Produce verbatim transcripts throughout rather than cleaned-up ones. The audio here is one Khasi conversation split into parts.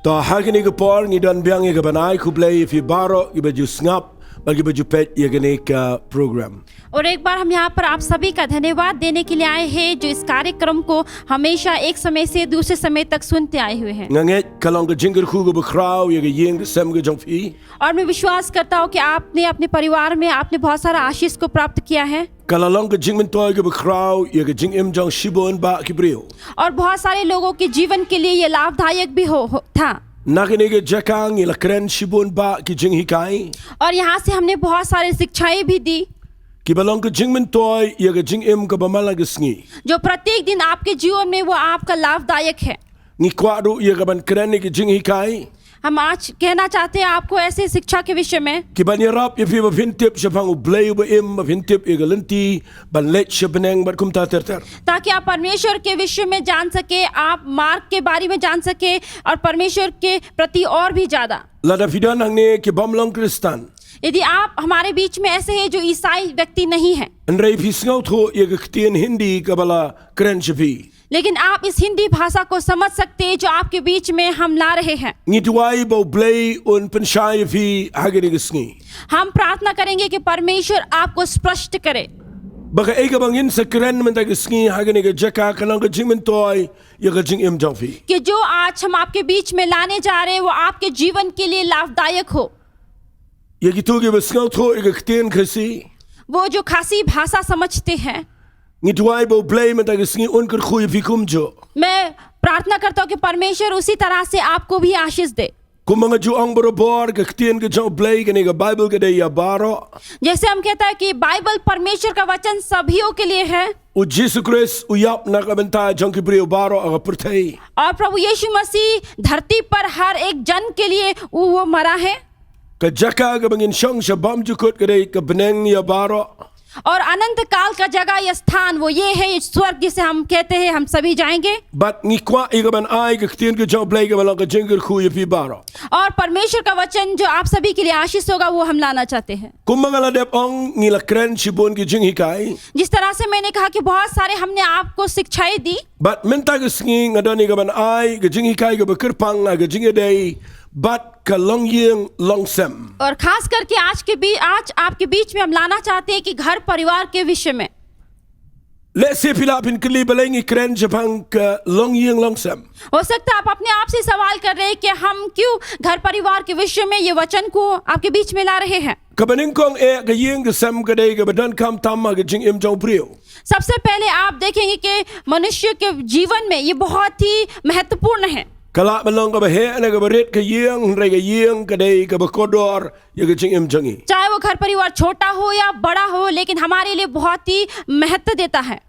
To ha kane ka por ngi don biang ïa ka ban ai khublei ïa phi baroh kiba ju sngap bad kiba ju peit ïa kane ka program. और एक बार हम यहाँ पर आप सभी का धन्यवाद देने के लिए आए हैं, जो इस कार्यक्रम को हमेशा एक समय से दूसरे समय तक सुनते आए हुए हैं। Nga ngeit ka long ka jingkyrkhu kaba khraw ïa ka ïing ka sem ka jong phi. और मैं विश्वास करता हूँ कि आपने अपने परिवार में आपने बहुत सारा आशीष को प्राप्त किया है। Ka la long ka jingmyntoi kaba khraw ïa ka jingim jong shibun bah ki briew. और बहुत सारे लोगों के जीवन के लिए ये लाभदायक भी हो, हो था। Na kane ka jaka ngi la kren shibun bah ki jinghikai. और यहाँ से हमने बहुत सारे शिक्षाएं भी दी। Kiba long ka jingmyntoi ïa ka jingim kaba man la ka sngi. जो प्रत्येक दिन आपके जीवन में वो आपका लाभदायक है। Ngi kwah ruh ïa ka ban kren ïa ka jinghikai. हम आज कहना चाहते हैं आपको ऐसे शिक्षा के विषय में। Ki ban ïarap ïa phi ba phin tip shaphang U Blei uba im, ba phin tip ïa ka lynti ban leit sha bneng bad kumta ter ter. ताकि आप परमेश्वर के विषय में जान सके, आप मार्ग के बारे में जान सके और परमेश्वर के प्रति और भी ज्यादा। Lada phi don hangne ki bym long Khristan. यदि आप हमारे बीच में ऐसे हैं जो ईसाई व्यक्ति नहीं है, Hynrei phi sngewthuh ïa ka ktien Hindi kaba la kren sha phi. लेकिन आप इस हिंदी भाषा को समझ सकते हैं जो आपके बीच में हम ला रहे हैं। Ngi duwai ba U Blei un pynshai ïa phi ha kane ka sngi. हम प्रार्थना करेंगे कि परमेश्वर आपको स्पष्ट करे। Ba kaei kaba ngin sa kren mynta ka sngi ha kane ka jaka kan long ka jingmyntoi ïa ka jingim jong phi. कि जो आज हम आपके बीच में लाने जा रहे हैं वो आपके जीवन के लिए लाभदायक हो। Ïa kito kiba sngewthuh ïa ka ktien Khasi. वो जो खासी भाषा समझते हैं। Ngi duwai ba U Blei mynta ka sngi un kyrkhu ïa phi kumjuh. मैं प्रार्थना करता हूँ कि परमेश्वर उसी तरह से आपको भी आशीष दे। Kumba nga ju ong barabor, ka ktien ka jong U Blei, kane ka Baibl ka dei ïa baroh. जैसे हम कहता है कि बाइबल परमेश्वर का वचन सभीयों के लिए है। U Jisu Khrist u ïap na ka bynta jong ki briew baroh ha ka pyrthei. और प्रभु यीशु मसीह धरती पर हर एक जन के लिए वो, वो मरा है। Ka jaka kaba ngin shong sha bymjukut ka dei ka bneng ïa baroh. और अनंत काल का जगह या स्थान वो ये है, ये स्वर्ग जिसे हम कहते हैं, हम सभी जाएंगे। Bad ngi kwah ïa ka ban ai ka ktien ka jong U Blei kaba long ka jingkyrkhu ïa phi baroh. और परमेश्वर का वचन जो आप सभी के लिए आशीष होगा, वो हम लाना चाहते हैं। Kumba nga la dep ong, ngi la kren shibun ki jinghikai. जिस तरह से मैंने कहा कि बहुत सारे हमने आपको शिक्षाएं दी। Bad mynta ka sngi nga don ïa ka ban ai ka jinghikai kaba kyrpang ha ka jingïadei bad ka longïing longsem. और खास करके आज के बीच, आज आपके बीच में हम लाना चाहते हैं कि घर परिवार के विषय में। Lehse phi lah phin kylli balei ngi kren shaphang ka longïing longsem. हो सकता है आप अपने आप से सवाल कर रहे हैं कि हम क्यों घर परिवार के विषय में ये वचन को आपके बीच में ला रहे हैं। Kaba nyngkong eh, ka ïing ka sem ka dei kaba donkam tam ha ka jingim jong u briew. सबसे पहले आप देखेंगे कि मनुष्य के जीवन में ये बहुत ही महत्वपूर्ण है। Ka lah ban long kaba heh ne kaba rit ka ïing, hynrei ka ïing ka dei kaba kordor ïa ka jingim jong ngi. चाहे वो घर परिवार छोटा हो या बड़ा हो, लेकिन हमारे लिए बहुत ही महत्व देता है।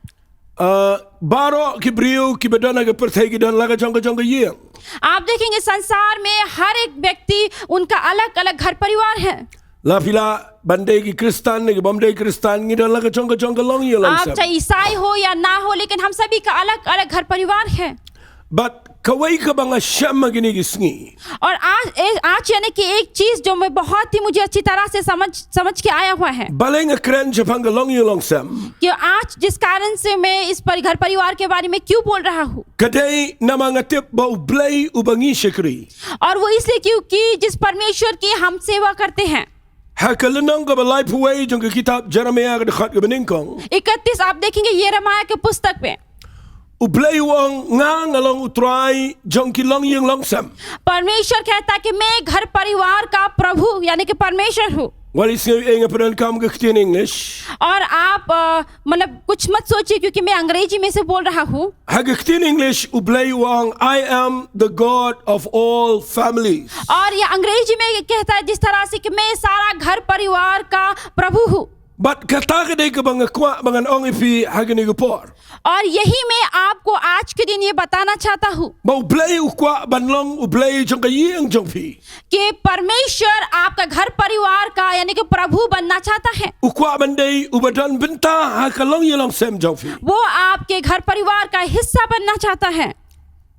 Ah, baroh ki briew kiba don ha ka pyrthei ki don la ka jong ka jong ka ïing. आप देखेंगे संसार में हर एक व्यक्ति उनका अलग-अलग घर परिवार है। La phi lah ban dei ki Khristan ne ki bym dei Khristan, ngi don la ka jong ka jong ka longïing longsem. आप चाहे ईसाई हो या ना हो, लेकिन हम सभी का अलग-अलग घर परिवार है। Bad kawei kaba nga shem ha kine ki sngi. और आज, ए-, आज यानी कि एक चीज जो मैं बहुत ही मुझे अच्छी तरह से समझ, समझ के आया हुआ है। Balei nga kren shaphang ka longïing longsem. कि आज जिस कारण से मैं इस पर, घर परिवार के बारे में क्यों बोल रहा हूँ। Ka dei namar nga tip ba U Blei uba ngi shakri. और वो इसलिए क्योंकि जिस परमेश्वर की हम सेवा करते हैं। Ha ka lynnong kaba laiphew wei jong ka kitab Jeremaïah ka dkhot kaba nyngkong. इकतीस आप देखेंगे यिर्मयाह के पुस्तक में। U Blei u ong, nga nga long U Trai jong ki longïing longsem. परमेश्वर कहता कि मैं घर परिवार का प्रभु यानी कि परमेश्वर हूँ। Wat sngew ei nga pyndonkam ka ktien English. और आप, अ, मतलब कुछ मत सोचिए क्योंकि मैं अंग्रेजी में से बोल रहा हूँ। Ha ka ktien English U Blei u ong, I am the God of all families. और ये अंग्रेजी में ये कहता है जिस तरह से कि मैं सारा घर परिवार का प्रभु हूँ। Bad kata ka dei kaba nga kwah ba ngan ong ïa phi ha kane ka por. और यही मैं आपको आज के दिन ये बताना चाहता हूँ। Ba U Blei u kwah ban long U Blei jong ka ïing jong phi. कि परमेश्वर आपका घर परिवार का यानी कि प्रभु बनना चाहता है। U kwah ban dei uba don bynta ha ka longïing longsem jong phi. वो आपके घर परिवार का हिस्सा बनना चाहता है।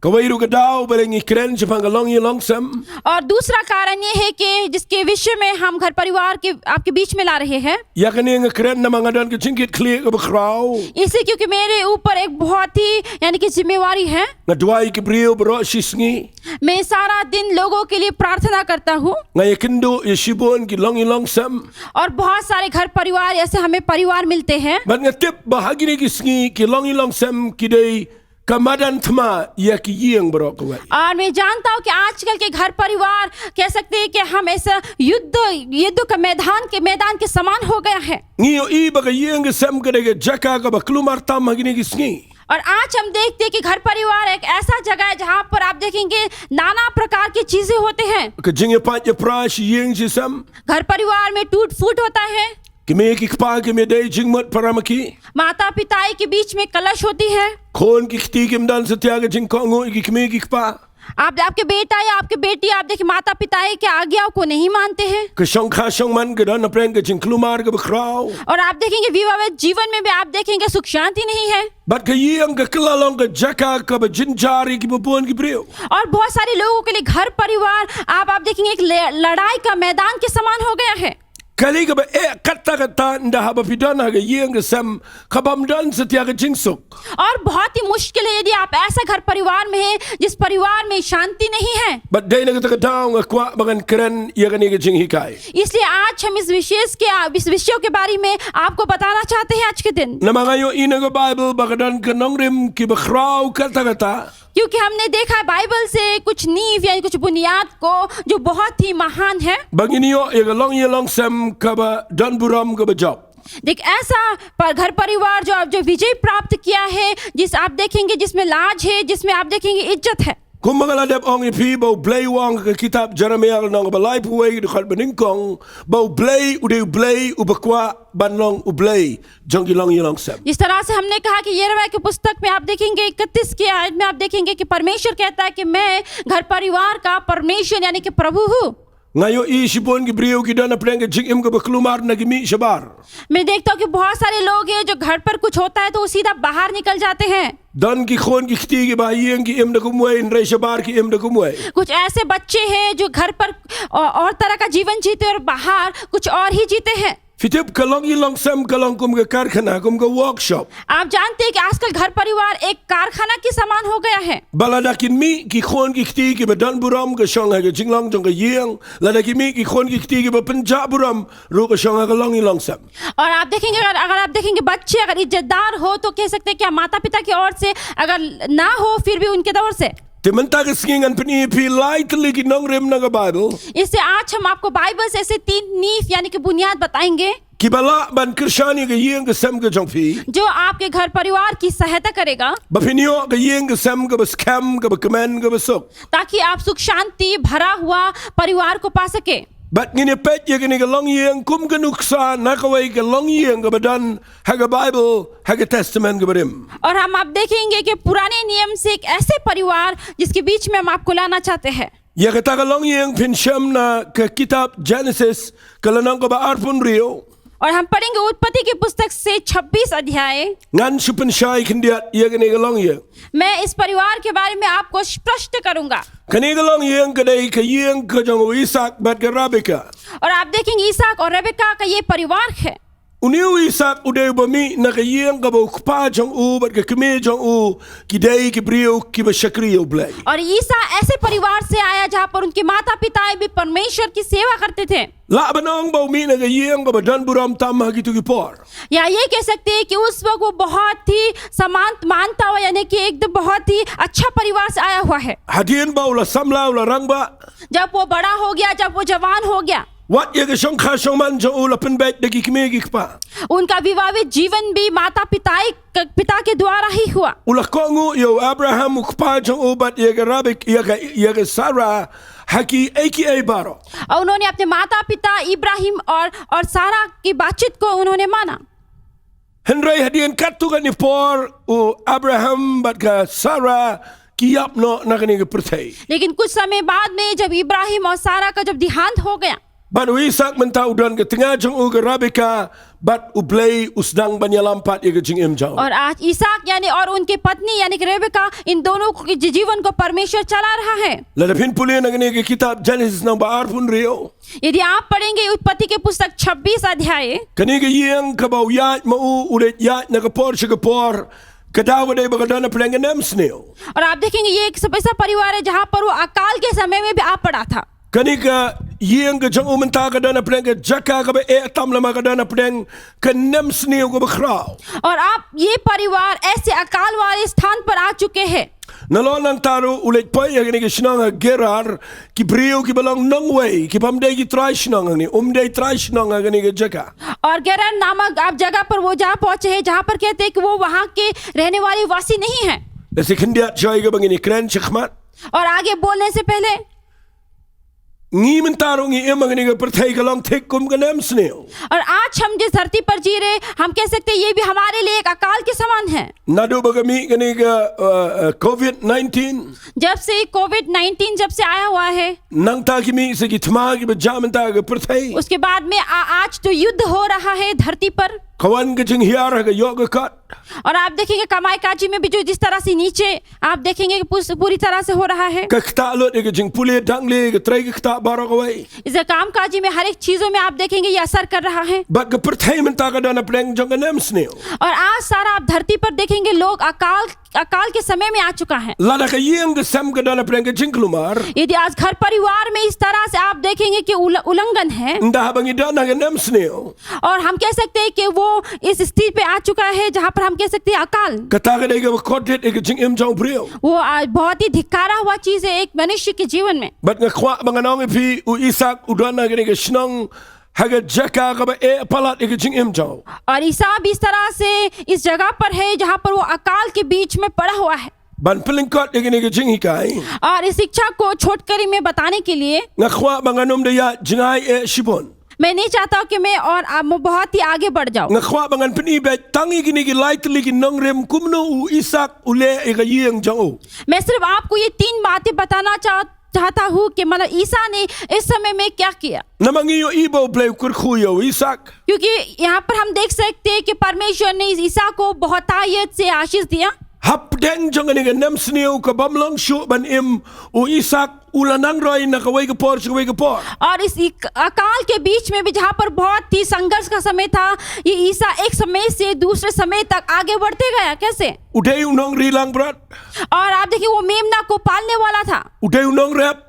Kawei ruh ka daw ba la ngi kren shaphang ka longïing longsem. और दूसरा कारण ये है कि जिसके विषय में हम घर परिवार के आपके बीच में ला रहे हैं, Ïa kane nga kren namar nga don ka jingkitkhlieh kaba khraw. इसे क्योंकि मेरे ऊपर एक बहुत ही यानी कि जिम्मेवारी है। Nga duwai ki briew baroh shi sngi. मैं सारा दिन लोगों के लिए प्रार्थना करता हूँ Nga ïakynduh ïa shibun ki longïing longsem. और बहुत सारे घर परिवार, ऐसे हमें परिवार मिलते हैं। Bad nga tip ba ha kine ki sngi ki longïing longsem ki dei ka madan thma ïa ki ïing baroh kawei. और मैं जानता हूँ कि आजकल के घर परिवार कह सकते हैं कि हम ऐसा युद्ध युद्ध का मैदान के मैदान के समान हो गया है। Ngi ïohi ba ka ïing ka sem ka dei ka jaka kaba kulmar tam ha kine ki sngi. और आज हम देखते हैं कि घर परिवार एक ऐसा जगह है जहाँ पर आप देखेंगे नाना प्रकार की चीजें होते हैं। Ka jingïapait ïapra shi ïing shi sem. घर परिवार में टूट फूट होता है। Ki kmie ki kpa kim ïadei jingmut para ma ki. माता पिता के बीच में कलश होती है। Khun ki kti kim don satia ka jingkohnguh ïa ki kmie ki kpa. आप आपके बेटा या आपके बेटी, आप देखिए, माता पिता के आज्ञाओं को नहीं मानते हैं। Ka shongkha shongman ka don hapdeng ka jingkulmar kaba khraw. और आप देखेंगे विवाहित जीवन में भी आप देखेंगे सुख शांति नहीं है। Bad ka ïing ka kylla long ka jaka kaba jynjar ïa kiba bun ki briew. और बहुत सारे लोगों के लिए घर परिवार आप आप देखेंगे एक ले- लड़ाई का मैदान के समान हो गया है। Ka dei kaba eh katta katta ynda haba phi don ha ka ïing ka sem ka bym don satia ka jingsuk. और बहुत ही मुश्किल है यदि आप ऐसा घर परिवार में हैं जिस परिवार में शांति नहीं है। Bad dei na kata ka daw nga kwah ba ngan kren ïa kane ka jinghikai. इसलिए आज हम इस विशेष के इस विषयों के बारे में आपको बताना चाहते हैं आज के दिन। Namar nga ïohi na ka Baibl ba ka don ka nongrim kiba khraw katta katta. क्योंकि हमने देखा है बाइबल से कुछ नींव यानी कुछ बुनियाद को जो बहुत ही महान है। Ba ngin ïoh ïa ka longïing longsem kaba don burom kaba jop. देख, ऐसा पर घर परिवार जो आप जो विजय प्राप्त किया है, जिस आप देखेंगे जिसमें लाज है, जिसमें आप देखेंगे इज्जत है। Kumba nga la dep ong ïa phi ba U Blei u ong ha ka kitab Jeremaïa ka lynnong ba laiphew wei ka dkhot ba nyngkong ba U Blei u dei U Blei uba kwah ban long U Blei jong ki longïing longsem. जिस तरह से हमने कहा कि यिर्मयाह की पुस्तक में आप देखेंगे इकतीस की आयत में आप देखेंगे कि परमेश्वर कहता है कि मैं घर परिवार का परमेश्वर यानी कि प्रभु हूँ। Nga ïohi shibun ki briew ki don hapdeng ka jingim kaba kulmar na ki mih shabar. मैं देखता हूँ कि बहुत सारे लोग हैं जो घर पर कुछ होता है तो वो सीधा बाहर निकल जाते हैं। Don ki khun ki kti kiba ha ïing ki im da kumwei, hynrei shabar ki im da kumwei. कुछ ऐसे बच्चे हैं जो घर पर औ- और तरह का जीवन जीते हैं और बाहर कुछ और ही जीते हैं। Phi tip ka longïing longsem ka long kum ka karkhana, kum ka workshop. आप जानते हैं कि आजकल घर परिवार एक कारखाना के समान हो गया है। Ba lada kin mih ki khun ki kti kiba don burom ka shong ha ka jinglong jong ka ïing, lada kin mih ki khun ki kti kiba pynjah burom ruh ka shong ha ka longïing longsem. और आप देखेंगे, अगर अगर आप देखेंगे बच्चे अगर इज्जतदार हो तो कह सकते हैं कि माता पिता की ओर से, अगर ना हो फिर भी उनके ओर से। Te mynta ka sngi ngan pyni ïa phi lai tylli ki nongrim na ka Baibl. इससे आज हम आपको बाइबल से ऐसे तीन नींव यानी कि बुनियाद बताएंगे। Kiba lah ban kyrshan ïa ka ïing ka sem ka jong phi. जो आपके घर परिवार की सहायता करेगा। Ba phin ïoh ka ïing ka sem kaba skhem, kaba kmen, kaba suk. ताकि आप सुख शांति भरा हुआ परिवार को पा सके। Bad ngin ïa peit ïa kane ka longïing kum ka nuksa na kawei ka longïing kaba don ha ka Baibl, ha ka Testament kaba rim. और हम आप देखेंगे कि पुराने नियम से एक ऐसे परिवार जिसके बीच में हम आपको लाना चाहते हैं। Ïa kata ka longïing phin shem na ka kitab Genesis ka lynnong kaba arphew hynriew. और हम पढ़ेंगे उत्पत्ति की पुस्तक से छब्बीस अध्याय। Ngan shu pynshai khyndiat ïa kane ka longïing. मैं इस परिवार के बारे में आपको स्पष्ट करूंगा। Kane ka longïing ka dei ka ïing ka jong u Isaak bad ka Rebeka. और आप देखेंगे इसहाक और रेबेका का ये परिवार है। Une u Isaak u dei uba mih na ka ïing kaba u kpa jong u bad ka kmie jong u ki dei ki briew kiba shakri ïa U Blei. और ईसा ऐसे परिवार से आया जहाँ पर उनके माता पिता भी परमेश्वर की सेवा करते थे। Lah ban ong ba u mih na ka ïing kaba don burom tam ha kito ki por. या ये कह सकते हैं कि उस वक्त वो बहुत ही समान मानता हुआ, यानी कि एकदम बहुत ही अच्छा परिवार से आया हुआ है। Hadien ba u la samla, u la rangbah. जब वो बड़ा हो गया, जब वो जवान हो गया, Wat ïa ka shongkha shongman jong u la pynbeit da ki kmie ki kpa. उनका विवाहित जीवन भी माता पिता पिता के द्वारा ही हुआ। U la kohnguh ïa u Abraham u kpa jong u bad ïa ka Rebek-, ïa ka, ïa ka Sara ha kiei kiei baroh. और उन्होंने अपने माता पिता इब्राहिम और और सारा की बातचीत को उन्होंने माना। Hynrei hadien katto katne por u Abraham bad ka Sara ki ïap noh na kane ka pyrthei. लेकिन कुछ समय बाद में जब इब्राहिम और सारा का जब देहांत हो गया, Bad u Isak mynta u don ka tnga jong u ka Rebeka, bad U Blei u sdang ban ïalam pat ïa ka jingim jong u. और आज इसहाक यानी और उनकी पत्नी यानी कि रेबेका इन दोनों के जी-, जीवन को परमेश्वर चला रहा है। Lada phin pule na kane ka kitab Genesis nang ba arphew hynriew. यदि आप पढ़ेंगे उत्पत्ति के पुस्तक छब्बीस अध्याय, kane ka ïing kaba u ïaid ma u, u leit ïaid na ka por sha ka por, ka daw ka dei ba ka don hapdeng ka nemsniew. और आप देखेंगे ये एक सब ऐसा परिवार है जहां पर वो अकाल के समय में भी आ पड़ा था। Kane ka ïing ka jong u mynta ka don hapdeng ka jaka kaba eh tam lama, ka don hapdeng ka nemsniew kaba khraw. और आप ये परिवार ऐसे अकाल वाले स्थान पर आ चुके हैं। Nalor nangta ruh u leit poi ha kane ka shnong ha Gerar, ki briew kiba long nongwei, ki bym dei ki trai shnong hangne, um dei trai shnong ha kane ka jaka. और गेरार नामक आप जगह पर वो जा पहुंचे हैं, जहां पर कहते हैं कि वो वहां के रहने वाले वासी नहीं हैं। Lehse khyndiat shuwa ïa kaba ngin ïakren shakhmat. और आगे बोलने से पहले Ngi mynta ruh ngi im ha kane ka pyrthei ka long thik kum ka nemsniew. और आज हम जिस धरती पर जी रहे, हम कह सकते हैं, ये भी हमारे लिए एक अकाल के समान है। Naduh ba ka mih kane ka, uh, uh, covid nineteen. जब से कोविड नाइनटीन जब से आया हुआ है, Nangta ki mih sa ki thma kiba jah mynta ha ka pyrthei. उसके बाद में आ-, आज तो युद्ध हो रहा है धरती पर। Ka wan ka jinghiar ha ka ïoh ka kot. और आप देखेंगे कमाई काजी में भी जो जिस तरह से नीचे आप देखेंगे कि पूस-, पूरी तरह से हो रहा है। Ka ktah lut ïa ka jingpule dangle, ka trei ka ktah baroh kawei. इस काम काजी में हर एक चीजों में आप देखेंगे ये असर कर रहा है। Bad ka pyrthei mynta ka don hapdeng jong ka nemsniew. और आज सारा आप धरती पर देखेंगे लोग अकाल, अकाल के समय में आ चुका है। Lada ka ïing ka sem ka don hapdeng ka jingkulmar. यदि आज घर परिवार में इस तरह से आप देखेंगे कि उल-, उल्लंघन है। Ynda haba ngi don ha ka nemsniew. और हम कह सकते हैं कि वो इस स्थिति पे आ चुका है जहां पर हम कह सकते हैं अकाल। Kata ka dei kaba kordit ïa ka jingim jong u briew. वो, आ, बहुत ही धिक्कारा हुआ चीज है एक मनुष्य के जीवन में। Bad nga kwah ba ngan ong ïa phi, u Isak u don ha kane ka shnong ha ka jaka kaba eh palat ïa ka jingim jong u. और ईसा भी इस तरह से इस जगह पर है जहां पर वो अकाल के बीच में पड़ा हुआ है। Ban pynlyngkot ïa kane ka jinghikai. और इस शिक्षा को छोटकरी में बताने के लिए Nga kwah ba ngan ym da ïaid jngai eh shibun. मैं नहीं चाहता हूँ कि मैं और, आ, मैं बहुत ही आगे बढ़ जाऊँ। Nga kwah ba ngan pyni beit tang ïa kine ki lai tylli ki nongrim kumno u Isak u leh ïa ka ïing jong u. मैं सिर्फ आपको ये तीन बातें बताना चाह-, चाहता हूँ कि मतलब ईसा ने इस समय में क्या किया। Namar ngi ïohi ba U Blei u kyrkhu ïa u Isak. क्योंकि यहाँ पर हम देख सकते हैं कि परमेश्वर ने इस ईसा को बहुतायत से आशीष दिया। Hapdeng jong kane ka nemsniew ka bym long shuh ban im, u Isak u la nang roi na kawei ka por sha kawei ka por. और इस इक-, अकाल के बीच में भी जहाँ पर बहुत ही संघर्ष का समय था, ये ईसा एक समय से दूसरे समय तक आगे बढ़ते गया। कैसे? U dei u nongri langbrot. और आप देखिए, वो मेमना को पालने वाला था। U dei u nongrep.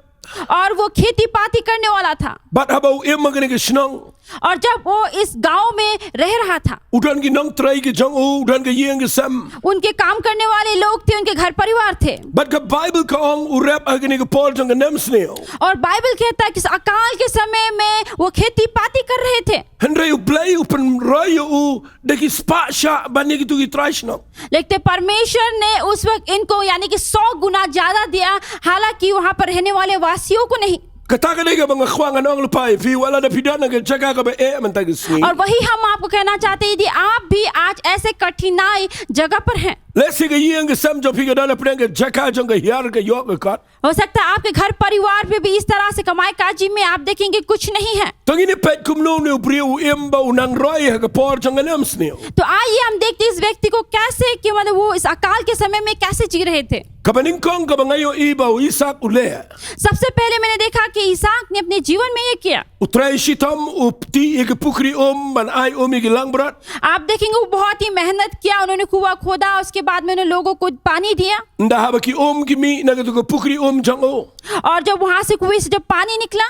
और वो खेती पाती करने वाला था। Bad haba u im ha kane ka shnong. और जब वो इस गांव में रह रहा था, U don ki nongtrei ki jong u, u don ka ïing ka sem. उनके काम करने वाले लोग थे, उनके घर परिवार थे। Bad ka Baibl ka ong u rep ha kane ka por jong ka nemsniew. और बाइबल कहता है कि इस अकाल के समय में वो खेती पाती कर रहे थे। Hynrei U Blei u pynroi ïa u da ki spah shah ban ïa kito ki trai shnong. लेकिन परमेश्वर ने उस वक्त इनको यानी कि सौ गुना ज्यादा दिया, हालांकि वहां पर रहने वाले वासियों को नहीं। Kata ka dei kaba nga kwah ngan ong lypa ïa phi, wat lada phi don ha ka jaka kaba eh mynta ka sngi. और वही हम आपको कहना चाहते हैं, यदि आप भी आज ऐसे कठिनाई जगह पर हैं, Lehse ka ïing ka sem jong phi ka don hapdeng ka jaka jong ka hiar ka ïoh ka kot. हो सकता है आपके घर परिवार में भी इस तरह से कमाई काजी में आप देखेंगे कुछ नहीं है। To ngin ïa peit kumno une u briew u im ba u nang roi ha ka por jong ka nemsniew. तो आइए हम देखते हैं इस व्यक्ति को कैसे कि मतलब वो इस अकाल के समय में कैसे जी रहे थे। Kaba nyngkong kaba nga ïohi ba u Isak u leh. सबसे पहले मैंने देखा कि इसहाक ने अपने जीवन में ये किया। U trei shitom, u tih ïa ki pukri um ban ai um ïa ki langbrot. आप देखेंगे वो बहुत ही मेहनत किया, उन्होंने कुआं खोदा, उसके बाद में उन्होंने लोगों को पानी दिया। Ynda haba ki um ki mih na kato ka pukri um jong u. और जब वहां से कुएं से जब पानी निकला,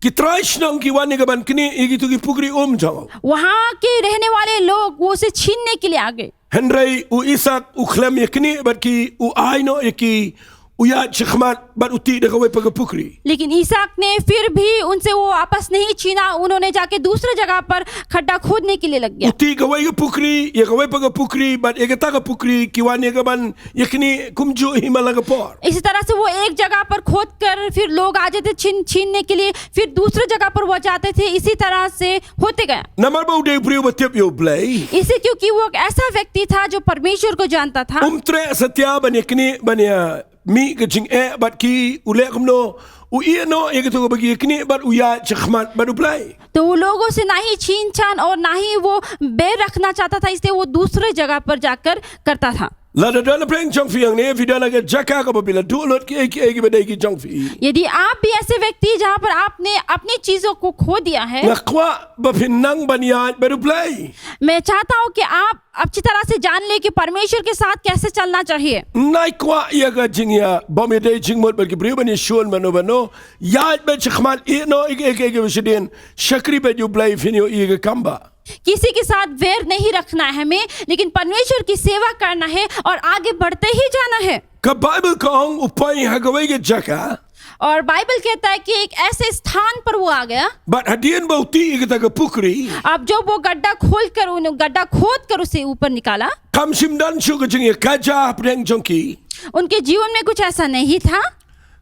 Ki trai shnong ki wan ïa ka ban knieh ïa kito ki pukri um jong u. वहां के रहने वाले लोग वो उसे छीनने के लिए आ गए। Hynrei u Isak u khlem ïa knieh bad ki, u ai noh ïa ki, u ïaid shakhmat bad u tih da kawei pat ka pukri. लेकिन इसहाक ने फिर भी उनसे वो वापस नहीं छीना, उन्होंने जाके दूसरे जगह पर खड्डा खोदने के लिए लग गया। U tih kawei ka pukri, ïa kawei pat ka pukri, bad ïa kata ka pukri ki wan ïa ka ban ïa knieh kumjuh hi man la ka por. इसी तरह से वो एक जगह पर खोद कर फिर लोग आ जाते छीन, छीनने के लिए, फिर दूसरे जगह पर वो जाते थे, इसी तरह से होते गया। Namar ba u dei u briew ba tip ïa U Blei. इसे क्योंकि वो एक ऐसा व्यक्ति था जो परमेश्वर को जानता था। Um treh satia ban ïa knieh, ban ïa mih ka jingeh bad ki, u leh kumno, u ïeh noh ïa kato kaba ki ïa knieh bad u ïaid shakhmat bad U Blei. तो वो लोगों से ना ही छीन छान और ना ही वो बैर रखना चाहता था, इसलिए वो दूसरे जगह पर जाकर करता था। Lada don na pdeng jong phi hangne, phi don ha ka jaka kaba phi la duh lut kiei kiei kiba dei ki jong phi. यदि आप भी ऐसे व्यक्ति जहाँ पर आपने अपनी चीजों को खो दिया है, nga kwah ba phin nang ban ïaid bad U Blei. मैं चाहता हूँ कि आप अच्छी तरह से जान ले कि परमेश्वर के साथ कैसे चलना चाहिए। Nga kwah ïa ka jingïabam ïadei jingmut bad ki briew ban ïashun bano bano. Ïaid bad shakhmat, ïeh noh ïa kiei kiei kiba shadien. Shakri bad U Blei, phin ïoh ïa ka kam ba. किसी के साथ वैर नहीं रखना है हमें, लेकिन परमेश्वर की सेवा करना है और आगे बढ़ते ही जाना है। Ka Baibl ka ong u poi ha kawei ka jaka. और बाइबल कहता है कि एक ऐसे स्थान पर वो आ गया। Bad hadien ba u tih ïa kata ka pukri. अब जब वो गड्ढा खोल कर, उन्होंने गड्ढा खोद कर उसे ऊपर निकाला, kam shym don shuh ka jingïakajia hapdeng jong ki. उनके जीवन में कुछ ऐसा नहीं था।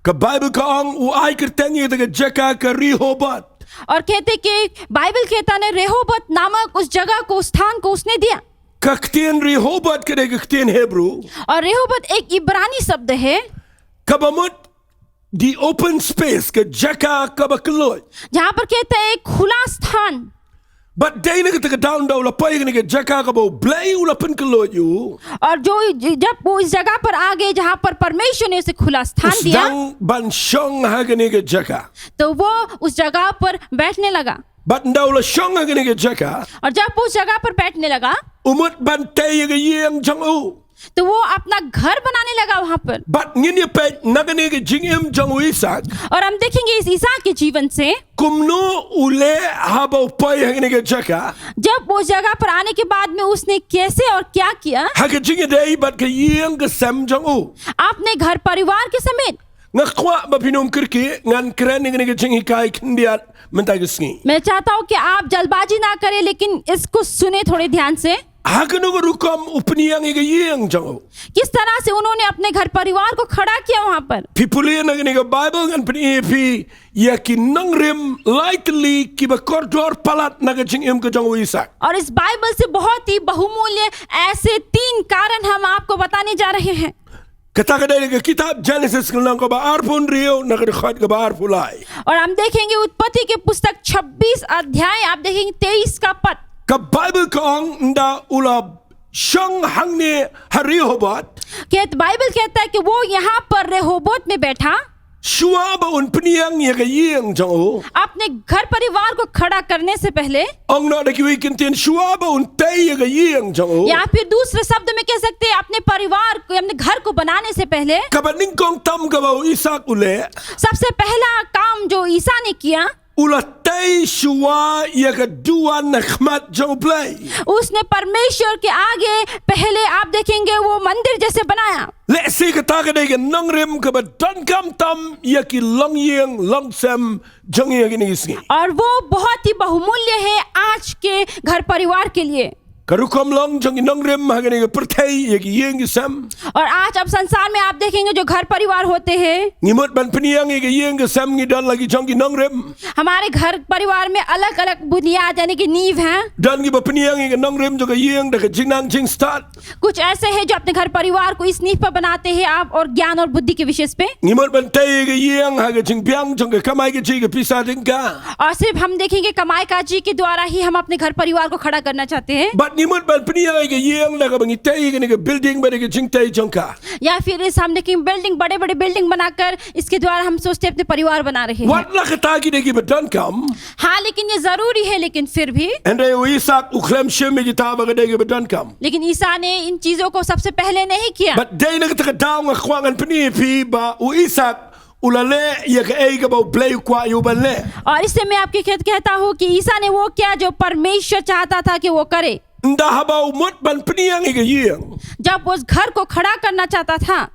Ka Baibl ka ong u ai kyrteng ïa kata ka jaka ka Rehoboth. और कहते कि बाइबल कहता ने रेहोबोत नामक उस जगह को, उस स्थान को उसने दिया। Ka ktien Rehoboth ka dei ka ktien Hebru. और रेहोबोत एक इब्रानी शब्द है। Kaba mut the open space, ka jaka kaba kylluid. जहाँ पर कहता है एक खुला स्थान। Bad dei na kata ka daw ynda u la poi ha kane ka jaka kaba U Blei u la pynkylluid ïa u. और जो, जब वो इस जगह पर आ गए जहाँ पर परमेश्वर ने उसे खुला स्थान दिया, u sdang ban shong ha kane ka jaka. तो वो उस जगह पर बैठने लगा। Bad ynda u la shong ha kane ka jaka, और जब वो उस जगह पर बैठने लगा, u mut ban tei ïa ka ïing jong u. तो वो अपना घर बनाने लगा वहां पर। Bad ngin ïa peit na kane ka jingim jong u Isaak. और हम देखेंगे इस इसहाक के जीवन से। Kumno u leh haba u poi ha kane ka jaka. जब वो जगह पर आने के बाद में उसने कैसे और क्या किया। Ha ka jingïadei bad ka ïing ka sem jong u. अपने घर परिवार के समेत। Nga kwah ba phin ym kyrkieh, ngan kren ïa kane ka jinghikai khyndiat mynta ka sngi. मैं चाहता हूँ कि आप जल्दबाजी ना करें, लेकिन इसको सुने थोड़े ध्यान से। Ha kano ka rukom u pynïeng ïa ka ïing jong u. किस तरह से उन्होंने अपने घर परिवार को खड़ा किया वहां पर। Phi pule na kane ka Baibl, ngan pyni ïa phi ïa ki nongrim lai tylli kiba kordor palat na ka jingim ka jong u Isaak. और इस बाइबल से बहुत ही बहुमूल्य ऐसे तीन कारण हम आपको बताने जा रहे हैं। Kata ka dei na ka kitab Jenesis ka lynnong kaba arphew hynriew na ka dkhot kaba arphew lai. और हम देखेंगे उत्पत्ति के पुस्तक छब्बीस अध्याय, आप देखेंगे तेईस का पद। Ka Baibl ka ong ynda u la shong hangne ha Rehoboth. कहत, बाइबल कहता है कि वो यहाँ पर रेहोबोत में बैठा। Shuwa ba un pynïeng ïa ka ïing jong u. अपने घर परिवार को खड़ा करने से पहले। Ong noh da kiwei ki ktien, shuwa ba un tei ïa ka ïing jong u. या फिर दूसरे शब्द में कह सकते हैं, अपने परिवार को, अपने घर को बनाने से पहले। Kaba nyngkong tam kaba u Isaak u leh. सबसे पहला काम जो ईसा ने किया। U la tei shuwa ïa ka duwan ha khmat jong U Blei. उसने परमेश्वर के आगे पहले, आप देखेंगे, वो मंदिर जैसे बनाया। Lehse kata ka dei ka nongrim kaba donkam tam ïa ki longïing longsem jong ngi ha kine ki sngi. और वो बहुत ही बहुमूल्य है आज के घर परिवार के लिए। Ka rukom long jong ki nongrim ha kane ka pyrthei ïa ki ïing ki sem. और आज आप संसार में आप देखेंगे जो घर परिवार होते हैं। Ngi mut ban pynïeng ïa ki ïing ki sem, ngi don la ki jong ki nongrim. हमारे घर परिवार में अलग-अलग बुनियाद यानी कि नींव हैं। Don kiba pynïeng ïa ki nongrim jong ka ïing da ka jingnang jingstad. कुछ ऐसे हैं जो अपने घर परिवार को इस नींव पर बनाते हैं आप और ज्ञान और बुद्धि के विशेष पे। Ngi mut ban tei ïa ka ïing ha ka jingbiang jong ka kamai kajih ka pisa tyngka. और सिर्फ हम देखेंगे कमाई काजी के द्वारा ही हम अपने घर परिवार को खड़ा करना चाहते हैं। Bad ngi mut ban pynïeng ïa ka ïing da kaba ngi tei ïa kane ka building bad ïa ka jingtei jong ka. या फिर इस हम देखेंगे बिल्डिंग, बड़े-बड़े बिल्डिंग बनाकर इसके द्वारा हम सोचते हैं अपने परिवार बना रहे हैं। Wat la kata ki dei kiba donkam. हाँ, लेकिन ये जरूरी है, लेकिन फिर भी। Hynrei u Isaak u khlem shim ïa kita ba ki dei kiba donkam. लेकिन ईसा ने इन चीजों को सबसे पहले नहीं किया। Bad dei na kata ka daw nga kwah ngan pyni ïa phi ba u Isaak u la leh ïa kaei kaba U Blei u kwah ïa u ban leh. और इससे मैं आपके खेत कहता हूँ कि ईसा ने वो किया जो परमेश्वर चाहता था कि वो करे। Ynda haba u mut ban pynïeng ïa ka ïing. जब उस घर को खड़ा करना चाहता था।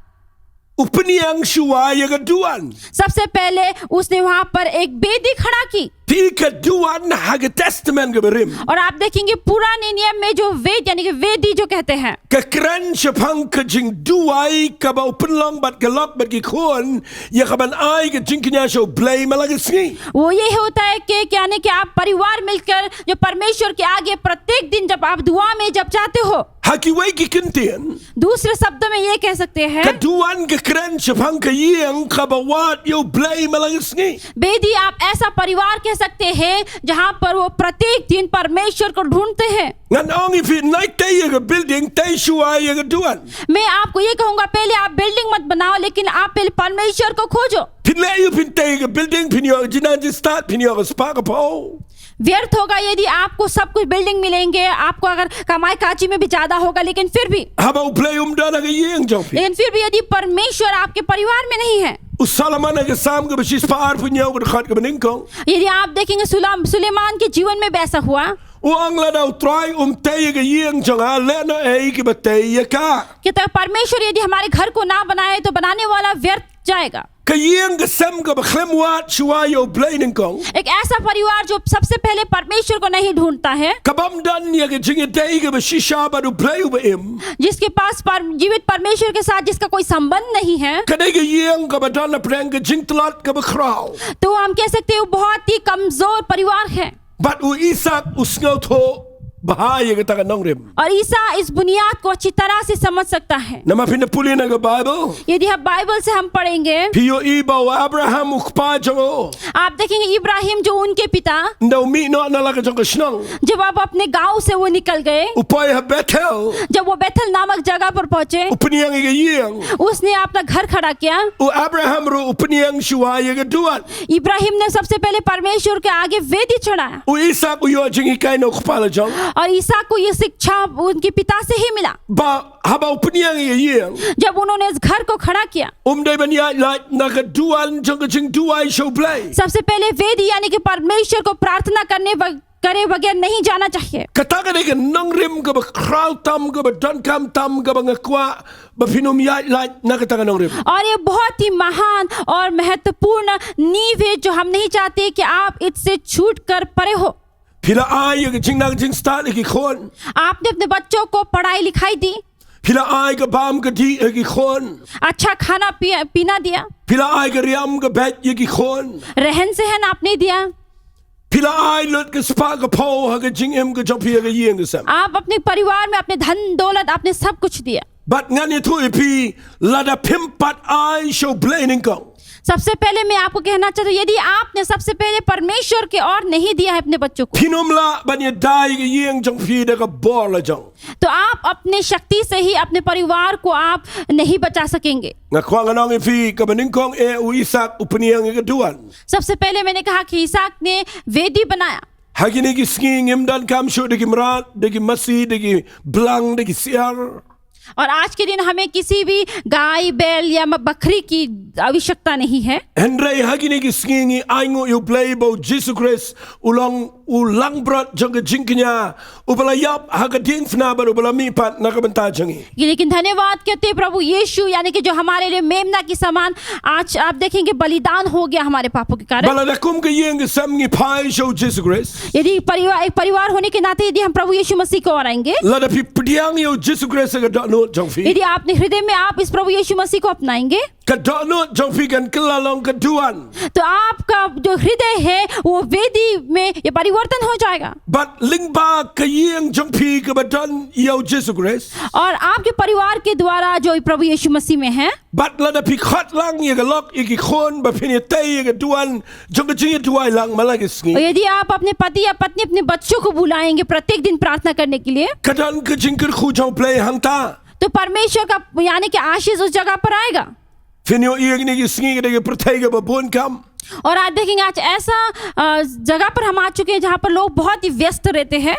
U pynïeng shuwa ïa ka duwan. सबसे पहले उसने वहां पर एक वेदी खड़ा की। Te ka duwan ha ka Testament kaba rim, और आप देखेंगे पुराने नियम में जो वेद, यानी कि वेदी जो कहते हैं, ka kren shaphang ka jingduwai kaba u pynlong bad ka lok bad ki khun ïa kaban ai ka jingkñia sha U Blei man la ka sngi. वो ये होता है कि, यानी कि आप परिवार मिलकर जो परमेश्वर के आगे प्रत्येक दिन जब आप दुआ में जब जाते हो, ha kiwei ki kyntien, दूसरे शब्दों में ये कह सकते हैं, ka duwan ka kren shaphang ka ïing kaba wad ïa U Blei man la ka sngi. वेदी आप ऐसा परिवार कह सकते हैं जहां पर वो प्रत्येक दिन परमेश्वर को ढूंढते हैं। Ngan ong ïa phi, nai tei ïa ka building, tei shuwa ïa ka duwan. मैं आपको ये कहूंगा, पहले आप बिल्डिंग मत बनाओ, लेकिन आप पहले परमेश्वर को खोजो। Phin leh ïa phin tei ïa ka building, phin ïoh ka jingnang jingstad, phin ïoh ka spah ka phew. व्यर्थ होगा यदि आपको सब कुछ बिल्डिंग मिलेंगे, आपको अगर कमाई काजी में भी ज्यादा होगा, लेकिन फिर भी, haba U Blei um don ha ka ïing jong phi, लेकिन फिर भी यदि परमेश्वर आपके परिवार में नहीं है, u Solomon ha ka Salm kaba shispah arphew hynñiew ka dkhot kaba nyngkong, यदि आप देखेंगे सुलाम-, सुलेमान के जीवन में भी ऐसा हुआ। U ong, lada U Trai um tei ïa ka ïing jong nga, lehnohei kiba tei ïa ka. कि तो परमेश्वर यदि हमारे घर को ना बनाए तो बनाने वाला व्यर्थ जाएगा। Ka ïing ka sem kaba khlem wad shuwa ïa U Blei nyngkong, एक ऐसा परिवार जो सबसे पहले परमेश्वर को नहीं ढूंढता है, kabym don ïa ka jingïadei kaba shisha bad U Blei uba im, जिसके पास पर-, जीवित परमेश्वर के साथ जिसका कोई संबंध नहीं है, ka dei ka ïing kaba don hapdeng ka jingtlot kaba khraw. तो हम कह सकते हैं वो बहुत ही कमजोर परिवार है। Bad u Isak u sngewthuh bha ïa kata ka nongrim. और ईसा इस बुनियाद को अच्छी तरह से समझ सकता है। Namar phin da pule na ka Baibl, यदि हम बाइबल से हम पढ़ेंगे, phi ïohi ba u Abraham u kpa jong u, आप देखेंगे इब्राहिम जो उनके पिता, ynda u mih noh na la ka jong ka shnong, जब आप अपने गांव से वो निकल गए, u poi ha Bethel, जब वो बेथेल नामक जगह पर पहुंचे, u pynïeng ïa ka ïing, उसने अपना घर खड़ा किया। U Abraham ruh u pynïeng shuwa ïa ka duwan. इब्राहिम ने सबसे पहले परमेश्वर के आगे वेदी चढ़ाया। U Isak u ïoh jinghikai na u kpa la jong, और इसहाक को ये शिक्षा उनके पिता से ही मिला। Ba haba u pynïeng ïa ka ïing, जब उन्होंने इस घर को खड़ा किया, um dei ban ïaid lait na ka duwan jong ka jingduwai sha U Blei. सबसे पहले वेदी यानी कि परमेश्वर को प्रार्थना करने व-, करे बगैर नहीं जाना चाहिए। Kata ka dei ka nongrim kaba khraw tam, kaba donkam tam, kaba nga kwah ba phin ym ïaid lait na kata ka nongrim. और ये बहुत ही महान और महत्वपूर्ण नींव है जो हम नहीं चाहते कि आप इससे छूट कर परे हो। Phi la ai ïa ka jingnang jingstad ïa ki khun. आपने अपने बच्चों को पढ़ाई लिखाई दी। Phi la ai ka bam ka dih ïa ki khun. अच्छा खाना पी-, पीना दिया। Phi la ai ka riam ka beit ïa ki khun. रहन सहन आपने दिया। Phi la ai lut ka spah ka phew ha ka jingim ka jong phi ha ka ïing ka sem. आप अपने परिवार में अपने धन दौलत आपने सब कुछ दिया। Bad ngan ïathuh ïa phi, lada phim pat ai sha U Blei nyngkong, सबसे पहले मैं आपको कहना चाहता हूँ, यदि आपने सबसे पहले परमेश्वर के ओर नहीं दिया है अपने बच्चों को, phin ym lah ban ïada ïa ka ïing jong phi da ka bor la jong. तो आप अपने शक्ति से ही अपने परिवार को आप नहीं बचा सकेंगे। Nga kwah ngan ong ïa phi, kaba nyngkong eh u Isak u pynïeng ïa ka duwan. सबसे पहले मैंने कहा कि इसहाक ने वेदी बनाया। Ha kine ki sngi ngim donkam shuh da ki mrad, da ki masi, da ki blang, da ki syiar. और आज के दिन हमें किसी भी गाय, बैल या म-, बकरी की आवश्यकता नहीं है। Hynrei ha kine ki sngi ngi ainguh ïa U Blei ba u Jisu Khrist u long u langbrot jong ka jingkñia, uba la ïap ha ka diengphna bad uba la mihpat na ka bynta jong ngi. लेकिन धन्यवाद कहते हैं प्रभु यीशु, यानी कि जो हमारे लिए मेमना के समान आज आप देखेंगे बलिदान हो गया हमारे पापों के कारण। Ba lada kum ka ïing ka sem ngi phai sha u Jisu Khrist, यदि परिवार, एक परिवार होने के नाते यदि हम प्रभु यीशु मसीह को और आएंगे, lada phi pdiang ïa u Jisu Khrist ha ka dohnud jong phi, यदि आपने हृदय में आप इस प्रभु यीशु मसीह को अपनाएंगे, ka dohnud jong phi kan kylla long ka duwan. तो आपका जो हृदय है वो वेदी में ये परिवर्तन हो जाएगा। Bad lyngba ka ïing jong phi kaba don ïa u Jisu Khrist, और आपके परिवार के द्वारा जो प्रभु यीशु मसीह में है, bad lada phi khot lang ïa ka lok ïa ki khun ba phin ïatei ïa ka duwan jong ka jingïaduwai lang man la ka sngi, और यदि आप अपने पति या पत्नी, अपने बच्चों को बुलाएंगे प्रत्येक दिन प्रार्थना करने के लिए, ka don ka jingkyrkhu jong u Blei hangta. तो परमेश्वर का, यानी कि आशीष उस जगह पर आएगा। Phin ïohi ïa kine ki sngi ka dei ka pyrthei kaba bun kam. और आज देखेंगे, आज ऐसा, अ, जगह पर हम आ चुके हैं, जहाँ पर लोग बहुत ही व्यस्त रहते हैं।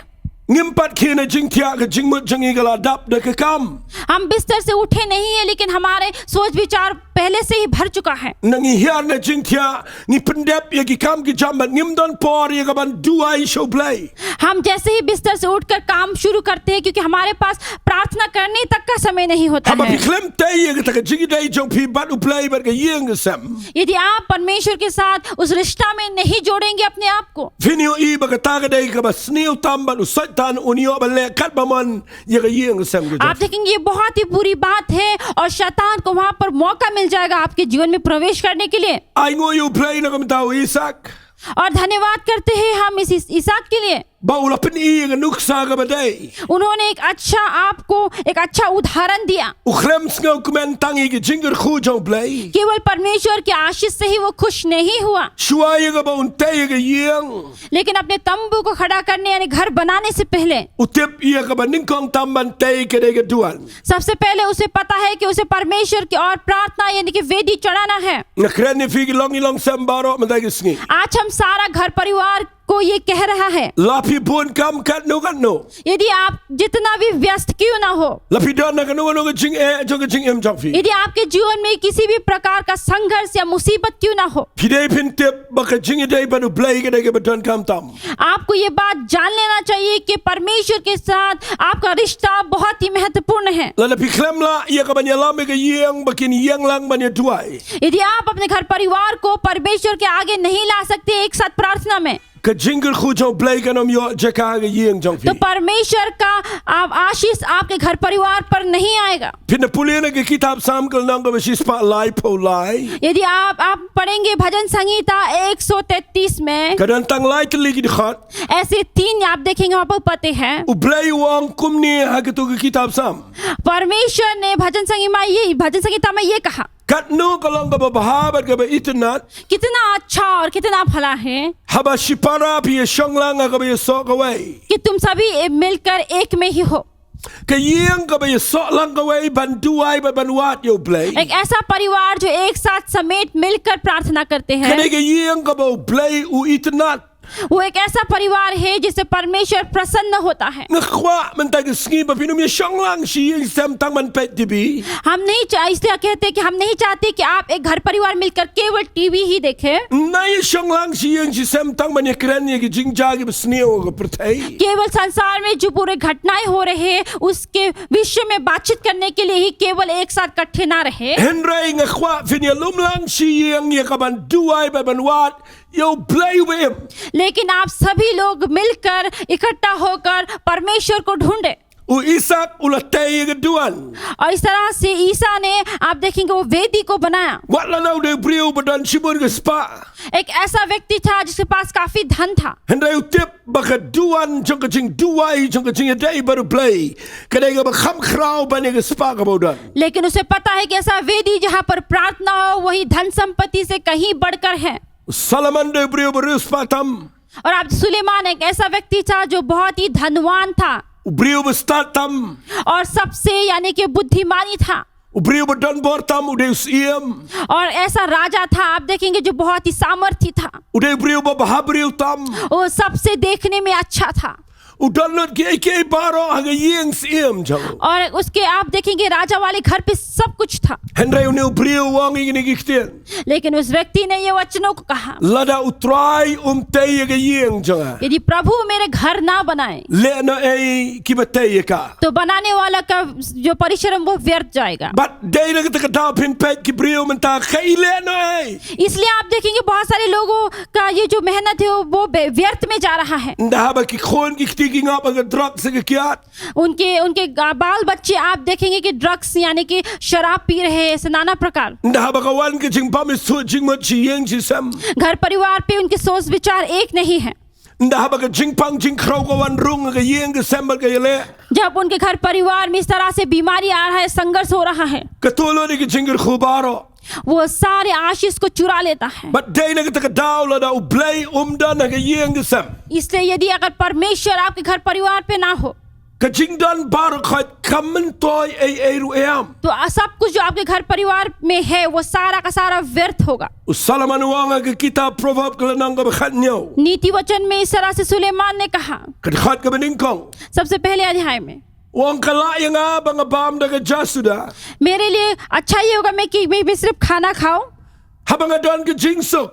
Ngim pat khie na jingthiah, ka jingmut jong ngi ka la dap da ka kam. हम बिस्तर से उठे नहीं है, लेकिन हमारे सोच विचार पहले से ही भर चुका है। Nang ngi hiar na jingthiah, ngi pyndep ïa ki kam ki jam bad ngim don por ïa ka ban duwai sha U Blei. हम जैसे ही बिस्तर से उठकर काम शुरू करते हैं, क्योंकि हमारे पास प्रार्थना करने तक का समय नहीं होता है। Haba phi khlem tei ïa kata ka jingïadei jong phi bad U Blei bad ka ïing ka sem, यदि आप परमेश्वर के साथ उस रिश्ता में नहीं जोड़ेंगे अपने आप को, phin ïohi ba kata ka dei kaba sniew tam bad u Soitan un ïoh ban leh kat ba mon ïa ka ïing ka sem ka jong phi. आप देखेंगे, ये बहुत ही बुरी बात है और शैतान को वहां पर मौका मिल जाएगा आपके जीवन में प्रवेश करने के लिए। Ai nguh ïa U Blei na ka bynta u Isaak. और धन्यवाद करते हैं हम इस, इस इसहाक के लिए। Ba u la pyni ïa ka nuksa kaba dei. उन्होंने एक अच्छा, आपको एक अच्छा उदाहरण दिया। U khlem sngewkmen tang ïa ka jingkyrkhu jong U Blei. केवल परमेश्वर के आशीष से ही वो खुश नहीं हुआ। Shuwa ïa kaba un tei ïa ka ïing, लेकिन अपने तंबू को खड़ा करने, यानी घर बनाने से पहले, u tip ïa kaba nyngkong tam ban tei ka dei ka duwan. सबसे पहले उसे पता है कि उसे परमेश्वर की ओर प्रार्थना यानी कि वेदी चढ़ाना है। Nga kren ïa phi ki longïing longsem baroh mynta ka sngi. आज हम सारा घर परिवार को ये कह रहा है, la phi bun kam katno katno, यदि आप जितना भी व्यस्त क्यों ना हो, la phi don ha kano kano ka jingeh jong ka jingim jong phi, यदि आपके जीवन में किसी भी प्रकार का संघर्ष या मुसीबत क्यों ना हो, phi dei phin tip ba ka jingïadei bad U Blei ka dei kaba donkam tam. आपको ये बात जान लेना चाहिए कि परमेश्वर के साथ आपका रिश्ता बहुत ही महत्वपूर्ण है। Lada phi khlem lah ïa ka ban ïalam ïa ka ïing ba kin ïeng lang ban ïaduwai, यदि आप अपने घर परिवार को परमेश्वर के आगे नहीं ला सकते एक साथ प्रार्थना में, ka jingkyrkhu jong U Blei kan ym ïoh jaka ha ka ïing jong phi. तो परमेश्वर का आप आशीष आपके घर परिवार पर नहीं आएगा। Phin da pule na ka kitab Salm ka lynnong kaba shispah laiphew lai, यदि आप, आप पढ़ेंगे भजन संहिता एक सौ तैंतीस में, ka don tang lai tylli ki dkhot. ऐसे तीन आप देखेंगे वहां पर पते हैं। U Blei u ong kumne ha kato ka kitab Salm. परमेश्वर ने भजन संहिता में ये, भजन संहिता में ये कहा, Katno ka long kaba bha bad kaba itynnat, कितना अच्छा और कितना भला है, haba shipara phi ïashong lang ha kaba ïasoh kawei, कि तुम सभी मिलकर एक में ही हो। Ka ïing kaba ïasoh lang kawei ban duwai bad ban wad ïa U Blei, एक ऐसा परिवार जो एक साथ समेट मिलकर प्रार्थना करते हैं, ka dei ka ïing kaba U Blei u itynnat. वो एक ऐसा परिवार है जिससे परमेश्वर प्रसन्न होता है। Nga kwah mynta ka sngi ba phin ym ïashong lang shi ïing shi sem tang ban peit TV. हम नहीं चाह, इसलिए कहते हैं कि हम नहीं चाहते कि आप एक घर परिवार मिलकर केवल टीवी ही देखें। Ym ïashong lang shi ïing shi sem tang ban ïakren ïa ki jingjia kiba sniew ha ka pyrthei, केवल संसार में जो बुरे घटनाएं हो रहे हैं उसके विषय में बातचीत करने के लिए ही केवल एक साथ इकट्ठे ना रहे। Hynrei nga kwah phin ïalum lang shi ïing ïa ka ban duwai bad ban wad ïa U Blei uba im. लेकिन आप सभी लोग मिलकर इकट्ठा होकर परमेश्वर को ढूंढे। U Isaak u la tei ïa ka duwan. और इस तरह से ईसा ने, आप देखेंगे, वो वेदी को बनाया। Wat lada u dei u briew ba don shibun ka spah, एक ऐसा व्यक्ति था जिसके पास काफी धन था। Hynrei u tip ba ka duwan jong ka jingduwai, jong ka jingïadei bad U Blei, ka dei kaba kham khraw ban ïa ka spah kaba u don. लेकिन उसे पता है कि ऐसा वेदी जहाँ पर प्रार्थना हो, वही धन संपत्ति से कहीं बढ़कर है। U Solomon u dei u briew ba riewspah tam. और आप, सुलेमान एक ऐसा व्यक्ति था जो बहुत ही धनवान था। U briew ba stad tam. और सबसे, यानी कि बुद्धिमानी था। U briew ba don bor tam, u dei u syiem. और ऐसा राजा था, आप देखेंगे, जो बहुत ही सामर्थी था। U dei u briew ba bhabriew tam. वो सबसे देखने में अच्छा था। U don lut kiei kiei baroh ha ka ïing syiem jong u. और उसके, आप देखेंगे, राजा वाले घर पे सब कुछ था। Hynrei une u briew u ong ïa kine ki ktien. लेकिन उस व्यक्ति ने ये वचनों को कहा, Lada U Trai um tei ïa ka ïing jong nga, यदि प्रभु मेरे घर ना बनाए, lehnohei kiba tei ïa ka? तो बनाने वाला का जो परिश्रम वो व्यर्थ जाएगा। Bad dei na kata ka daw phin peit ki briew mynta ka i lehnohei. इसलिए आप देखेंगे बहुत सारे लोगों का ये जो मेहनत है वो, वो बे-, व्यर्थ में जा रहा है। Ynda haba ki khun ki kti ki ngop ha ka drugs ha ka kiad, उनके, उनके गा-, बाल बच्चे आप देखेंगे कि ड्रग्स यानी कि शराब पी रहे हैं, ऐसे नाना प्रकार। Ynda haba ka wan ka jingbym ïasuh jingmut shi ïing shi sem, घर परिवार पे उनकी सोच विचार एक नहीं है। Ynda haba ka jingpang jingkhraw ka wan rung ha ka ïing ka sem bad ka ïaleh, जब उनके घर परिवार में इस तरह से बीमारी आ रहा है, संघर्ष हो रहा है, kato lade ka jingkyrkhu baroh. वो सारे आशीष को चुरा लेता है। Bad dei na kata ka daw lada U Blei um don ha ka ïing ka sem, इसलिए यदि अगर परमेश्वर आपके घर परिवार पे ना हो, ka jingdon baroh khoit kam myntoi ei ei ruh em. तो आ, सब कुछ जो आपके घर परिवार में है, वो सारा का सारा व्यर्थ होगा। U Solomon u ong ha ka kitab Proverb ka lynnong kaba khathynñiew, नीति वचन में इस तरह से सुलेमान ने कहा, ka dkhot kaba nyngkong, सबसे पहले अध्याय में, U ong ka lah ïa nga ba nga bam da ka ja suda. मेरे लिए अच्छा ये होगा मैं कि मैं, मैं सिर्फ खाना खाऊं। Haba nga don ka jingsuk.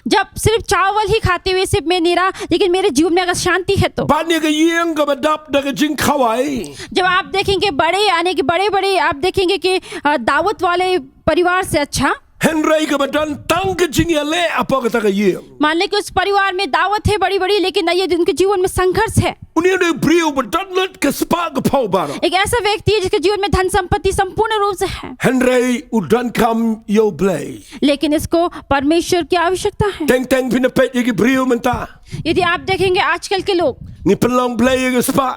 जब सिर्फ चावल ही खाते हुए सिर्फ मैं नहीं रहा, लेकिन मेरे जीवन में अगर शांति है तो। Ban ïa ka ïing kaba dap da ka jingkhawai. जब आप देखेंगे बड़े, यानी कि बड़े-बड़े आप देखेंगे कि, अ, दावत वाले परिवार से अच्छा। Hynrei kaba don tang ka jingïaleh hapoh kata ka ïing. मान लें कि उस परिवार में दावत है बड़ी-बड़ी, लेकिन ये उनके जीवन में संघर्ष है। Une u dei u briew ba don lut ka spah ka phew baroh. एक ऐसा व्यक्ति है जिसके जीवन में धन संपत्ति संपूर्ण रूप से है। Hynrei u donkam ïa U Blei. लेकिन इसको परमेश्वर की आवश्यकता है। Teng teng phin ïa peit ïa ki briew mynta. यदि आप देखेंगे आजकल के लोग, Ngi pynlong Blei ïa ka spah.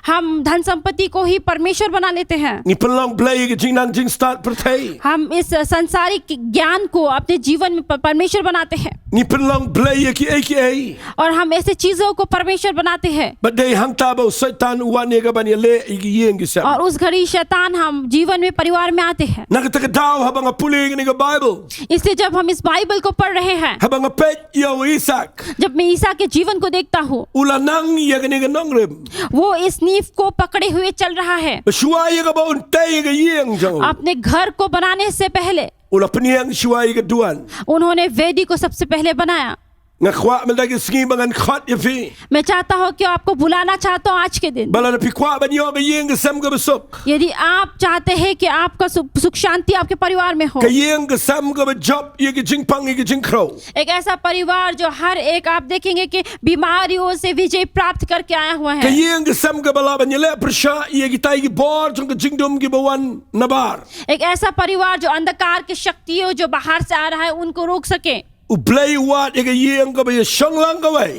हम धन संपत्ति को ही परमेश्वर बना लेते हैं। Ngi pynlong Blei ïa ka jingnang jingstad pyrthei. हम इस संसारिक ज्ञान को अपने जीवन में प-, परमेश्वर बनाते हैं। Ngi pynlong Blei ïa kiei kiei. और हम ऐसे चीजों को परमेश्वर बनाते हैं। Bad dei hangta ba u Soitan u wan ïa ka ban ïaleh ïa ki ïing ki sem. और उस घड़ी शैतान हम जीवन में, परिवार में आते हैं। Na kata ka daw haba nga pule ïa kane ka Baibl. इसलिए जब हम इस बाइबल को पढ़ रहे हैं, Haba nga peit ïa u Isaak. जब मैं ईसा के जीवन को देखता हूँ, U la nang ïa kane ka nongrim. वो इस नींव को पकड़े हुए चल रहा है। Shuwa ïa kaba un tei ïa ka ïing jong u. अपने घर को बनाने से पहले U la pynïeng shuwa ïa ka duwan. उन्होंने वेदी को सबसे पहले बनाया। Nga kwah mynta ka sngi ba ngan khot ïa phi. मैं चाहता हूँ कि आपको बुलाना चाहता हूँ आज के दिन। Ba lada phi kwah ban ïoh ka ïing ka sem kaba suk. यदि आप चाहते हैं कि आपका सु-, सुख शांति आपके परिवार में हो। Ka ïing ka sem kaba jop ïa ka jingpang ïa ka jingkhrew. एक ऐसा परिवार जो हर एक आप देखेंगे कि बीमारियों से विजय प्राप्त करके आया हुआ Ka है। ïing ka sem kaba lah ban ïaleh pyrshah ïa kitai ki bor jong ka jingdum kiba wan nabar. एक ऐसा परिवार जो अंधकार की शक्तियों जो बाहर से आ रहा है उनको रोक सके। U Blei u wad ïa ka ïing kaba ïashong lang kawei.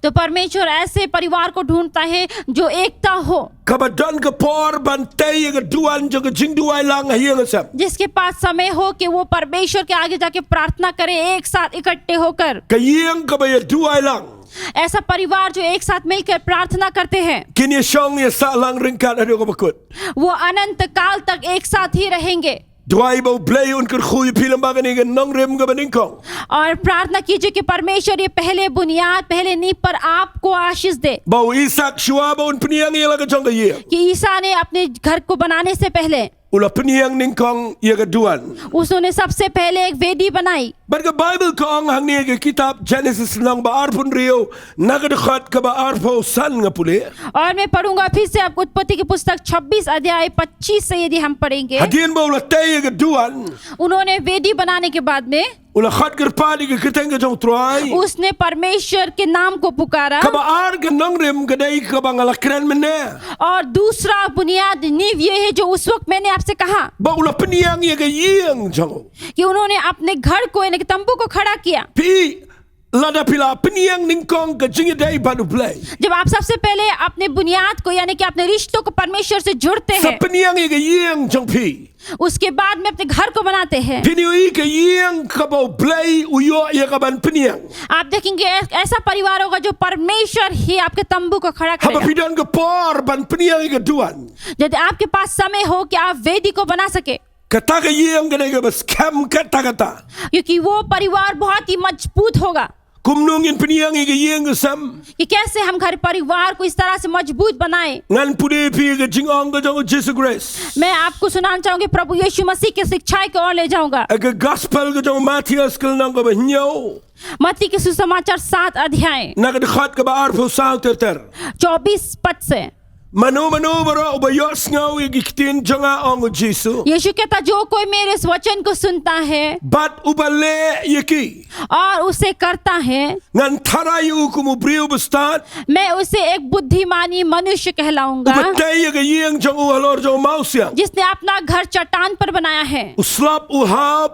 तो परमेश्वर ऐसे परिवार को ढूंढता है जो एकता हो। Kaba don ka por ban tei ïa ka duwan jong ka jingduwai lang ha ïing ha sem. जिसके पास समय हो कि वो परमेश्वर के आगे जाके प्रार्थना करे, एक साथ इकट्ठे होकर। Ka ïing kaba ïaduwai lang. ऐसा परिवार जो एक साथ मिलकर प्रार्थना करते हैं। Kin ïashong ïasah lang ryngkat haduh kaba kut. वो अनंत काल तक एक साथ ही रहेंगे। Duwai ba U Blei un kyrkhu ïa phi lyngba kane ka nongrim kaba nyngkong. और प्रार्थना कीजिए कि परमेश्वर ये पहले बुनियाद, पहले नींव पर आपको आशीष दे। Ba u Isaak shuwa ba un pynïeng ïa la ka jong ka ïing. कि ईसा ने अपने घर को बनाने से पहले U la pynïeng nyngkong ïa ka duwan. उसने सबसे पहले एक वेदी बनाई। Bad ka Baibl ka ong hangne ha ka kitab Jenesis lynnong ba arphew hynriew, na ka dkhot kaba arphew san nga pule. और मैं पढ़ूंगा फिर से आपको उत्पत्ति की पुस्तक छब्बीस अध्याय पच्चीस से यदि हम पढ़ेंगे। Hadien ba u la tei ïa ka duwan. उन्होंने वेदी बनाने के बाद में U la khot kyrpad ïa ka kyrteng ka jong U Trai. उसने परमेश्वर के नाम को पुकारा। Kaba ar ka nongrim ka dei kaba nga la kren mynne. और दूसरा बुनियाद नींव ये है जो उस वक्त मैंने आपसे कहा। Ba u la pynïeng ïa ka ïing jong u. कि उन्होंने अपने घर को, यानी कि तंबू को खड़ा किया। Phi, lada phi la pynïeng nyngkong ka jingïadei bad U Blei. जब आप सबसे पहले अपने बुनियाद को, यानी कि अपने रिश्तों को परमेश्वर से जुड़ते हैं। Sa pynïeng ïa ka ïing jong phi. उसके बाद में अपने घर को बनाते हैं। Phin ïohi ka ïing kaba U Blei u ïoh ïa ka ban pynïeng. आप देखेंगे ऐ-, ऐसा परिवार होगा जो परमेश्वर ही आपके तंबू को खड़ा करेगा। Haba phi don ka por ban pynïeng ïa ka duwan. यदि आपके पास समय हो कि आप वेदी को बना सके। Kata ka ïing ka dei kaba skhem katta katta. क्योंकि वो परिवार बहुत ही मजबूत होगा। Kumno ngin pynïeng ïa ka ïing ka sem? कि कैसे हम घर परिवार को इस तरह से मजबूत बनाएं। Ngan pule ïa phi ka jingong ka jong u Jisu Khrist. मैं आपको सुनाना चाहूंगी, प्रभु यीशु मसीह की शिक्षाएं की ओर ले जाऊंगा। Ha ka gospel ka jong u Mathaios ka lynnong kaba hynñiew. मत्ती के सुसमाचार सात अध्याय। Na ka dkhot kaba arphew saw ter ter. चौबीस पद से। Mano mano baroh uba ïohsngew ïa ki ktien jong nga, ong u Jisu. यीशु कहता, जो कोई मेरे इस वचन को सुनता है Bad uba leh ïa ki. और उसे करता है, Ngan tharai ïa u kum u briew bastad. मैं उसे एक बुद्धिमानी मनुष्य कहलाऊंगा, Uba tei ïa ka ïing jong u halor jong u mawsiang. जिसने अपना घर चट्टान पर बनाया है। U slap u hap.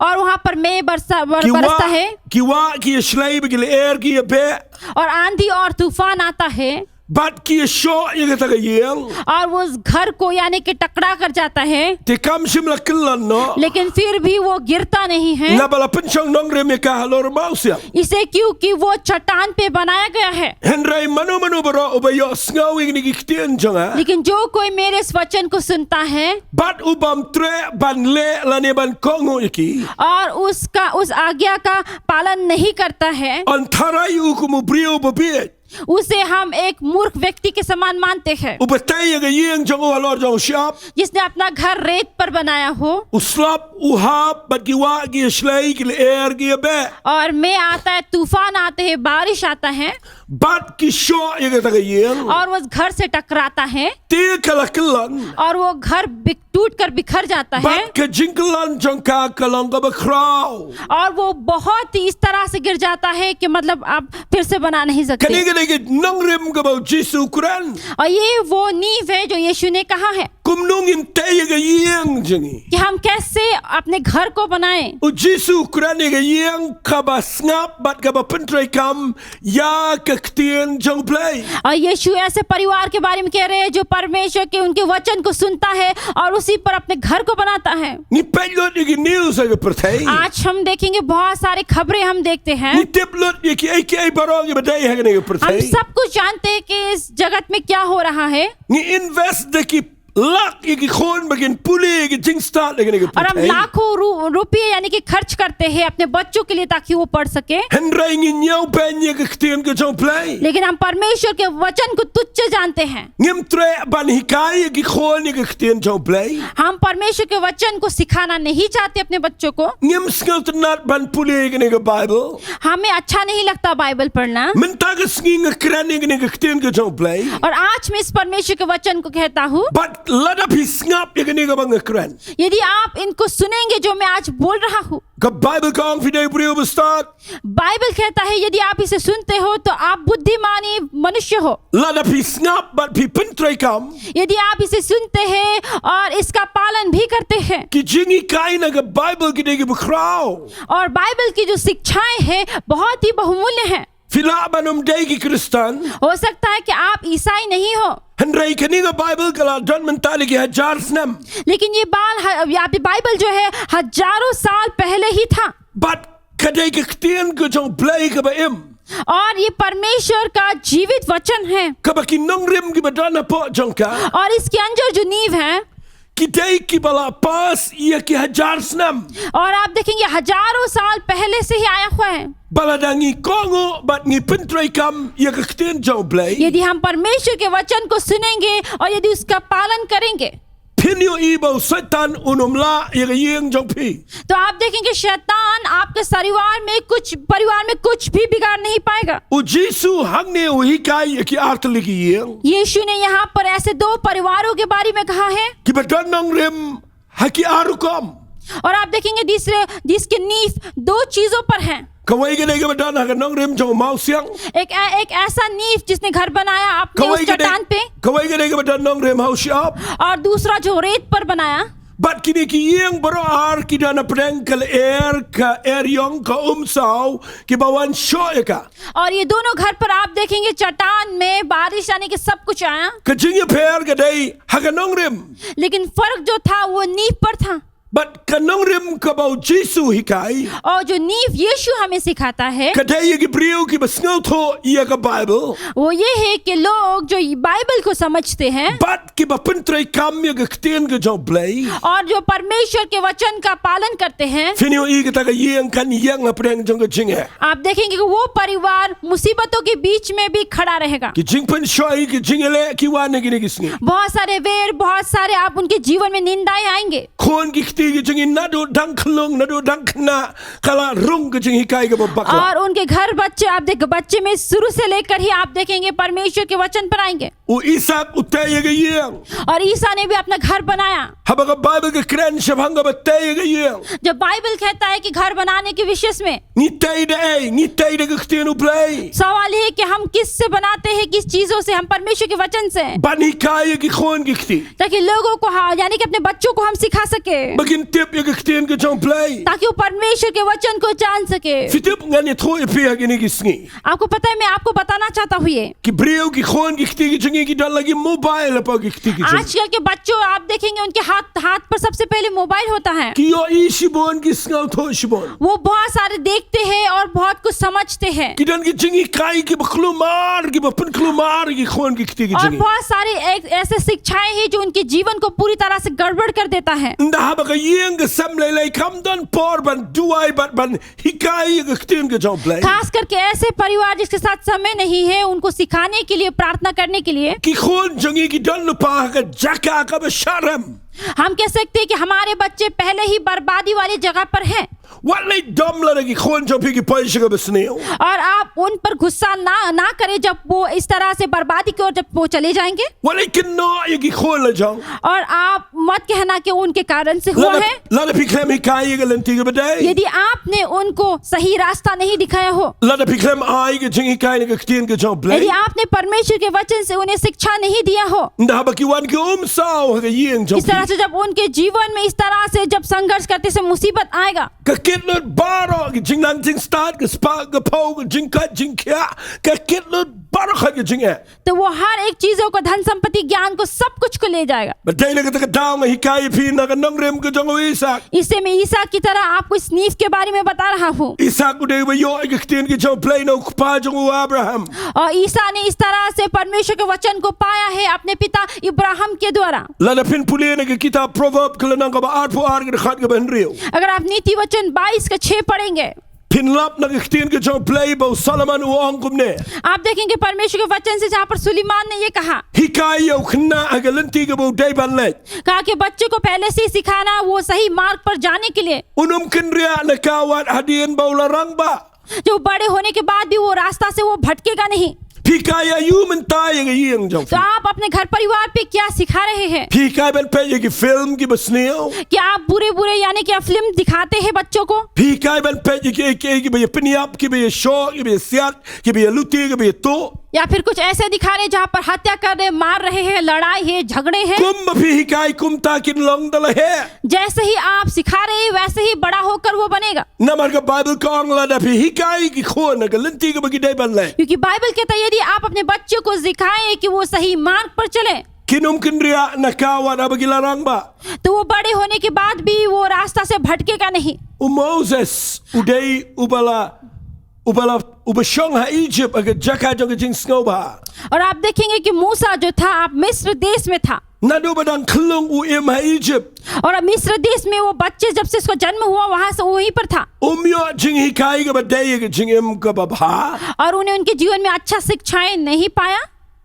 और वहां पर मेंह बरसा, बर-, Ki बरसता wah, है। Ki wah ki ïashlei bad ki lyer ki ïabeh. और आंधी और तूफान आता है। Bad ki ïashoh ïa kata ka ïing. और वो उस घर को, यानी कि टकरा कर जाता है। Te kam shym la kyllon noh. लेकिन फिर भी वो गिरता नहीं है। Naba la pynshong nongrim ïa ka halor u mawsiang. इसे क्योंकि वो चट्टान पे बनाया गया है। Hynrei mano mano baroh uba ïohsngew ïa kine ki ktien jong nga. लेकिन जो कोई मेरे इस वचन को सुनता है Bad u bym treh ban leh lane ban kohnguh ïa ki. और उसका, उस आज्ञा का पालन नहीं करता है, Yn tharai ïa u kum u briew babieit. उसे हम एक मूर्ख व्यक्ति के समान मानते हैं। Uba tei ïa ka ïing jong u halor jong u shyiap. जिसने अपना घर रेत पर बनाया हो। U slap u hap bad ki wah ki shlei ki lyer ki beh. और में आता है, तूफान आते हैं, बारिश आता है। Bad ki shoh ïa kata ka ïing. और वो उस घर से टकराता है। Te ka la kyllon. और वो घर बिक-, टूट कर बिखर जाता है। Bad ka jingkyllon jong ka ka long kaba khraw. और वो बहुत ही इस तरह से गिर जाता है कि मतलब आप फिर से बना नहीं सकते। Kane ka dei ka nongrim kaba u Jisu u kren. और ये वो नींव है जो यीशु ने कहा है। Kumno ngin tei ïa ka ïing jong ngi. कि हम कैसे अपने घर को बनाएं। U Jisu u kren ïa ka ïing kaba sngap bad kaba pyntreikam ïa ka ktien jong u Blei. और यीशु ऐसे परिवार के बारे में कह रहे हैं जो परमेश्वर के, उनके वचन को सुनता है और उसी पर अपने घर को बनाता है। Ngi peit lut ïa ki news ha ka pyrthei. आज हम देखेंगे, बहुत सारे खबरें हम देखते हैं। Ngi tip lut ïa kiei kiei baroh kiba dei ha kane ka pyrthei. हम सब कुछ जानते हैं कि इस जगत में क्या हो रहा है। Ngi invest da ki lak ïa ki khun ba kin pule ïa ki jingstad ha kane ka pyrthei. और हम लाखों रु-, रुपये यानी कि खर्च करते हैं अपने बच्चों के लिए ताकि वो पढ़ सके। Hynrei ngi ñiewbeiñ ïa ka ktien ka jong u Blei. लेकिन हम परमेश्वर के वचन को तुच्छ जानते हैं। Ngim treh ban hikai ïa ki khun ïa ka ktien jong u Blei. हम परमेश्वर के वचन को सिखाना नहीं चाहते अपने बच्चों को। Ngim sngewtynnad ban pule ïa kane ka Baibl. हमें अच्छा नहीं लगता बाइबल पढ़ना। Mynta ka sngi nga kren ïa kane ka ktien ka jong u Blei. और आज मैं इस परमेश्वर के वचन को कहता हूँ। Bad lada phi sngap ïa kane kaba nga kren. यदि आप इनको सुनेंगे जो मैं आज बोल रहा हूँ। Ka Baibl ka ong phi dei briew ba stad. बाइबल कहता है यदि आप इसे सुनते हो तो आप बुद्धिमानी मनुष्य हो। Lada phi sngap bad phi pyntreikam. यदि आप इसे सुनते हैं और इसका पालन भी करते हैं। Ki jinghikai na ka Baibl ki dei kiba khraw. और बाइबल की जो शिक्षाएं हैं बहुत ही बहुमूल्य हैं। Phi lah ban ym dei ki Khristan. हो सकता है कि आप ईसाई नहीं हो। Hynrei kane ka Baibl ka la don mynta da ki hajar snem. लेकिन ये बाल ह-, या बाइबल जो है हजारों साल पहले ही था। Bad ka dei ka ktien ka jong u Blei kaba im. और ये परमेश्वर का जीवित वचन है। Kaba ki nongrim kiba don hapoh jong ka. और इसके अंदर जो नींव है। Ki dei kiba la pass ïa ki hajar snem. और आप देखेंगे हजारों साल पहले से ही आया हुआ है। Ba lada ngi kohnguh bad ngi pyntreikam ïa ka ktien jong u Blei. यदि हम परमेश्वर के वचन को सुनेंगे और यदि उसका पालन करेंगे। Phin ïohi ba u Soitan un ym lah ïa ka ïing jong phi. तो आप देखेंगे शैतान आपके परिवार में कुछ, परिवार में कुछ भी बिगाड़ नहीं पाएगा। U Jisu hangne u hikai ïa ki ar tylli ki ïing. यीशु ने यहाँ पर ऐसे दो परिवारों के बारे में कहा है। Kiba don nongrim ha ki ar rukom. और आप देखेंगे तीसरे, जिसके नींव दो चीजों पर हैं। Kawei ka dei kaba don ha ka nongrim jong u mawsiang. एक ऐ-, एक ऐसा नींव जिसने घर बनाया अपने उस चट्टान पे। Kawei ka dei, kawei ka dei kaba don nongrim ha u shyiap. और दूसरा जो रेत पर बनाया। Bad kine ki ïing baroh ar ki don hapdeng ka lyer, ka eriong, ka umsaw, kiba wan shoh ïa ka. और ये दोनों घर पर आप देखेंगे चट्टान में बारिश आने के सब कुछ आया। Ka jingïapher ka dei ha ka nongrim. लेकिन फर्क जो था वो नींव पर था। Bad ka nongrim kaba u Jisu u hikai. और जो नींव यीशु हमें सिखाता है। Ka dei ïa ki briew kiba sngewthuh ïa ka Baibl. वो ये है कि लोग जो ये बाइबल को समझते हैं। Bad kiba pyntreikam ïa ka ktien ka jong u Blei. और जो परमेश्वर के वचन का पालन करते हैं। Phin ïohi kata ka ïing kan ïeng hapdeng jong ka jingeh. आप देखेंगे कि वो परिवार मुसीबतों के बीच में भी खड़ा रहेगा। Ki jingpynshoi, ki jingïaleh ki wan ha kine ki sngi. बहुत सारे वैर, बहुत सारे आप उनके जीवन में निंदाएं आएंगे। Khun ki kti ki jong ngi naduh dang khyllung, naduh dang khynnah, ka la rung ka jinghikai kaba bakla. और उनके घर बच्चे, आप देख, बच्चे में शुरू से लेकर ही आप देखेंगे परमेश्वर के वचन पर आएंगे। U Isaak u tei ïa ka ïing. और ईसा ने भी अपना घर बनाया। Haba ka Baibl ka kren shaphang kaba tei ïa ka ïing. जब बाइबल कहता है कि घर बनाने के विषय में, ngi tei da ei, ngi tei da ka ktien u Blei. सवाल ये है कि हम किस से बनाते हैं, किस चीजों से, हम परमेश्वर के वचन से। Ban hikai ïa ki khun ki kti. ताकि लोगों को, हाँ, यानी कि अपने बच्चों को हम सिखा सके। Ba kin tip ïa ka ktien ka jong u Blei. ताकि वो परमेश्वर के वचन को जान सके। Phi tip ngan ïathuh ïa phi ha kine ki sngi. आपको पता है, मैं आपको बताना चाहता हूँ ये। Ki briew, ki khun ki kti ki jong ngi ki don la ki mobile hapoh ki kti ki jong ngi. आजकल के बच्चों आप देखेंगे उनके हाथ, हाथ पर सबसे पहले मोबाइल होता है। Ki ïohi shibun, ki sngewthuh shibun. वो बहुत सारे देखते हैं और बहुत कुछ समझते हैं। Ki don ki jinghikai kiba kulmar, kiba pynkulmar ïa ki khun ki kti ki jong ngi. और बहुत सारे एक, ऐसे शिक्षाएं हैं जो उनके जीवन को पूरी तरह से गड़बड़ कर देता है। Ynda haba ka Ïing ka sem lei lei kam don por ban duwai bad ban hikai ïa ka ktien ka jong U Blei. खास करके ऐसे परिवार जिसके साथ समय नहीं है उनको सिखाने के लिए, प्रार्थना करने के लिए। Ki khun jong ngi ki don lypa ha ka jaka kaba sharem. हम कह सकते हैं कि हमारे बच्चे पहले ही बर्बादी वाली जगह पर हैं। Wat leit dom lada ki khun jong phi ki poi sha kaba sniew. और आप उन पर गुस्सा ना ना करें जब वो इस तरह से बर्बादी की ओर जब वो चले जाएंगे। Wat leit kynnoh ïa ki khun la jong. और आप मत कहना कि उनके कारण से हुआ है। Lada phi khlem hikai ïa ka lynti kaba dei. यदि आपने उनको सही रास्ता नहीं दिखाया हो, Lada phi khlem ai ka jinghikai na ka ktien ka jong U Blei. यदि आपने परमेश्वर के वचन से उन्हें शिक्षा नहीं दिया हो, Ynda haba ki wan ki umsaw ha ka ïing jong phi. इस तरह से जब उनके जीवन में इस तरह से जब संघर्ष करते से मुसीबत आएगा, Ka kit lut baroh, ka jingnang jingstad, ka spah ka phew, ka jingkoit jingkhiah, ka kit lut baroh ka jingeh. तो वो हर एक चीजों को, धन संपत्ति, ज्ञान को, सब कुछ को ले जाएगा। Bad dei na kata ka daw nga hikai ïa phi na ka nongrim ka jong u Isaak. इससे मैं इसहाक की तरह आपको इस नींव के बारे में बता रहा हूँ। Isaak u dei uba ïoh ïa ka ktien ka jong U Blei na u kpa jong u Abraham. और इसहाक ने इस तरह से परमेश्वर के वचन को पाया है अपने पिता इब्राहिम के द्वारा। Lada phin pule na ka kitab Proverb ka lynnong kaba arphew ar ka dkhot kaba hynriew. अगर आप नीति वचन बाईस का छह पढ़ेंगे, Phin lap na ka ktien ka jong U Blei ba u Solomon u ong kumne. आप देखेंगे परमेश्वर के वचन से जहाँ पर सुलेमान ने ये कहा, Hikai ïa u khynnah ha ka lynti kaba u dei ban leit. कहा कि बच्चे को पहले से ही सिखाना वो सही मार्ग पर जाने के लिए। Un ym kynriah na ka wat hadien ba u la rangbah. जो बड़े होने के बाद भी वो रास्ता से वो भटकेगा नहीं। Phi hikai ïa u mynta ïa ka ïing jong phi. तो आप अपने घर परिवार पे क्या सिखा रहे हैं? Phi hikai ban peit ïa ki film kiba sniew. क्या आप बुरे बुरे यानी कि आप फिल्म दिखाते हैं बच्चों को? Phi hikai ban peit ïa ki, ki, kiba ïa pynïap, kiba ïa shoh, kiba ïa siat, kiba ïa luti, kiba ïa tuh. या फिर कुछ ऐसे दिखा रहे जहाँ पर हत्या कर रहे, मार रहे हैं, लड़ाई है, झगड़े हैं। Kumba phi hikai kumta kin long da la heh. जैसे ही आप सिखा रहे हैं वैसे ही बड़ा होकर वो बनेगा। Namar ka Baibl ka ong lada phi hikai ki khun ha ka lynti kaba ki dei ban leit. क्योंकि बाइबल कहता है यदि आप अपने बच्चों को सिखाएं कि वो सही मार्ग पर चले, Kin ym kynriah na ka wat haba ki la rangbah. तो वो बड़े होने के बाद भी वो रास्ता से भटकेगा नहीं। U Moses u dei uba la, uba la, uba shong ha Egypt ha ka jaka jong ka jingsngewbha. और आप देखेंगे कि मूसा जो था, आप मिस्र देश में था। Naduh ba dang khyllung u im ha Egypt. और अब मिस्र देश में वो बच्चे जब से उसका जन्म हुआ, वहां से वहीं पर था। Um ïoh jinghikai kaba dei ïa ka jingim kaba bha. और उन्हें उनके जीवन में अच्छा शिक्षाएं नहीं पाया।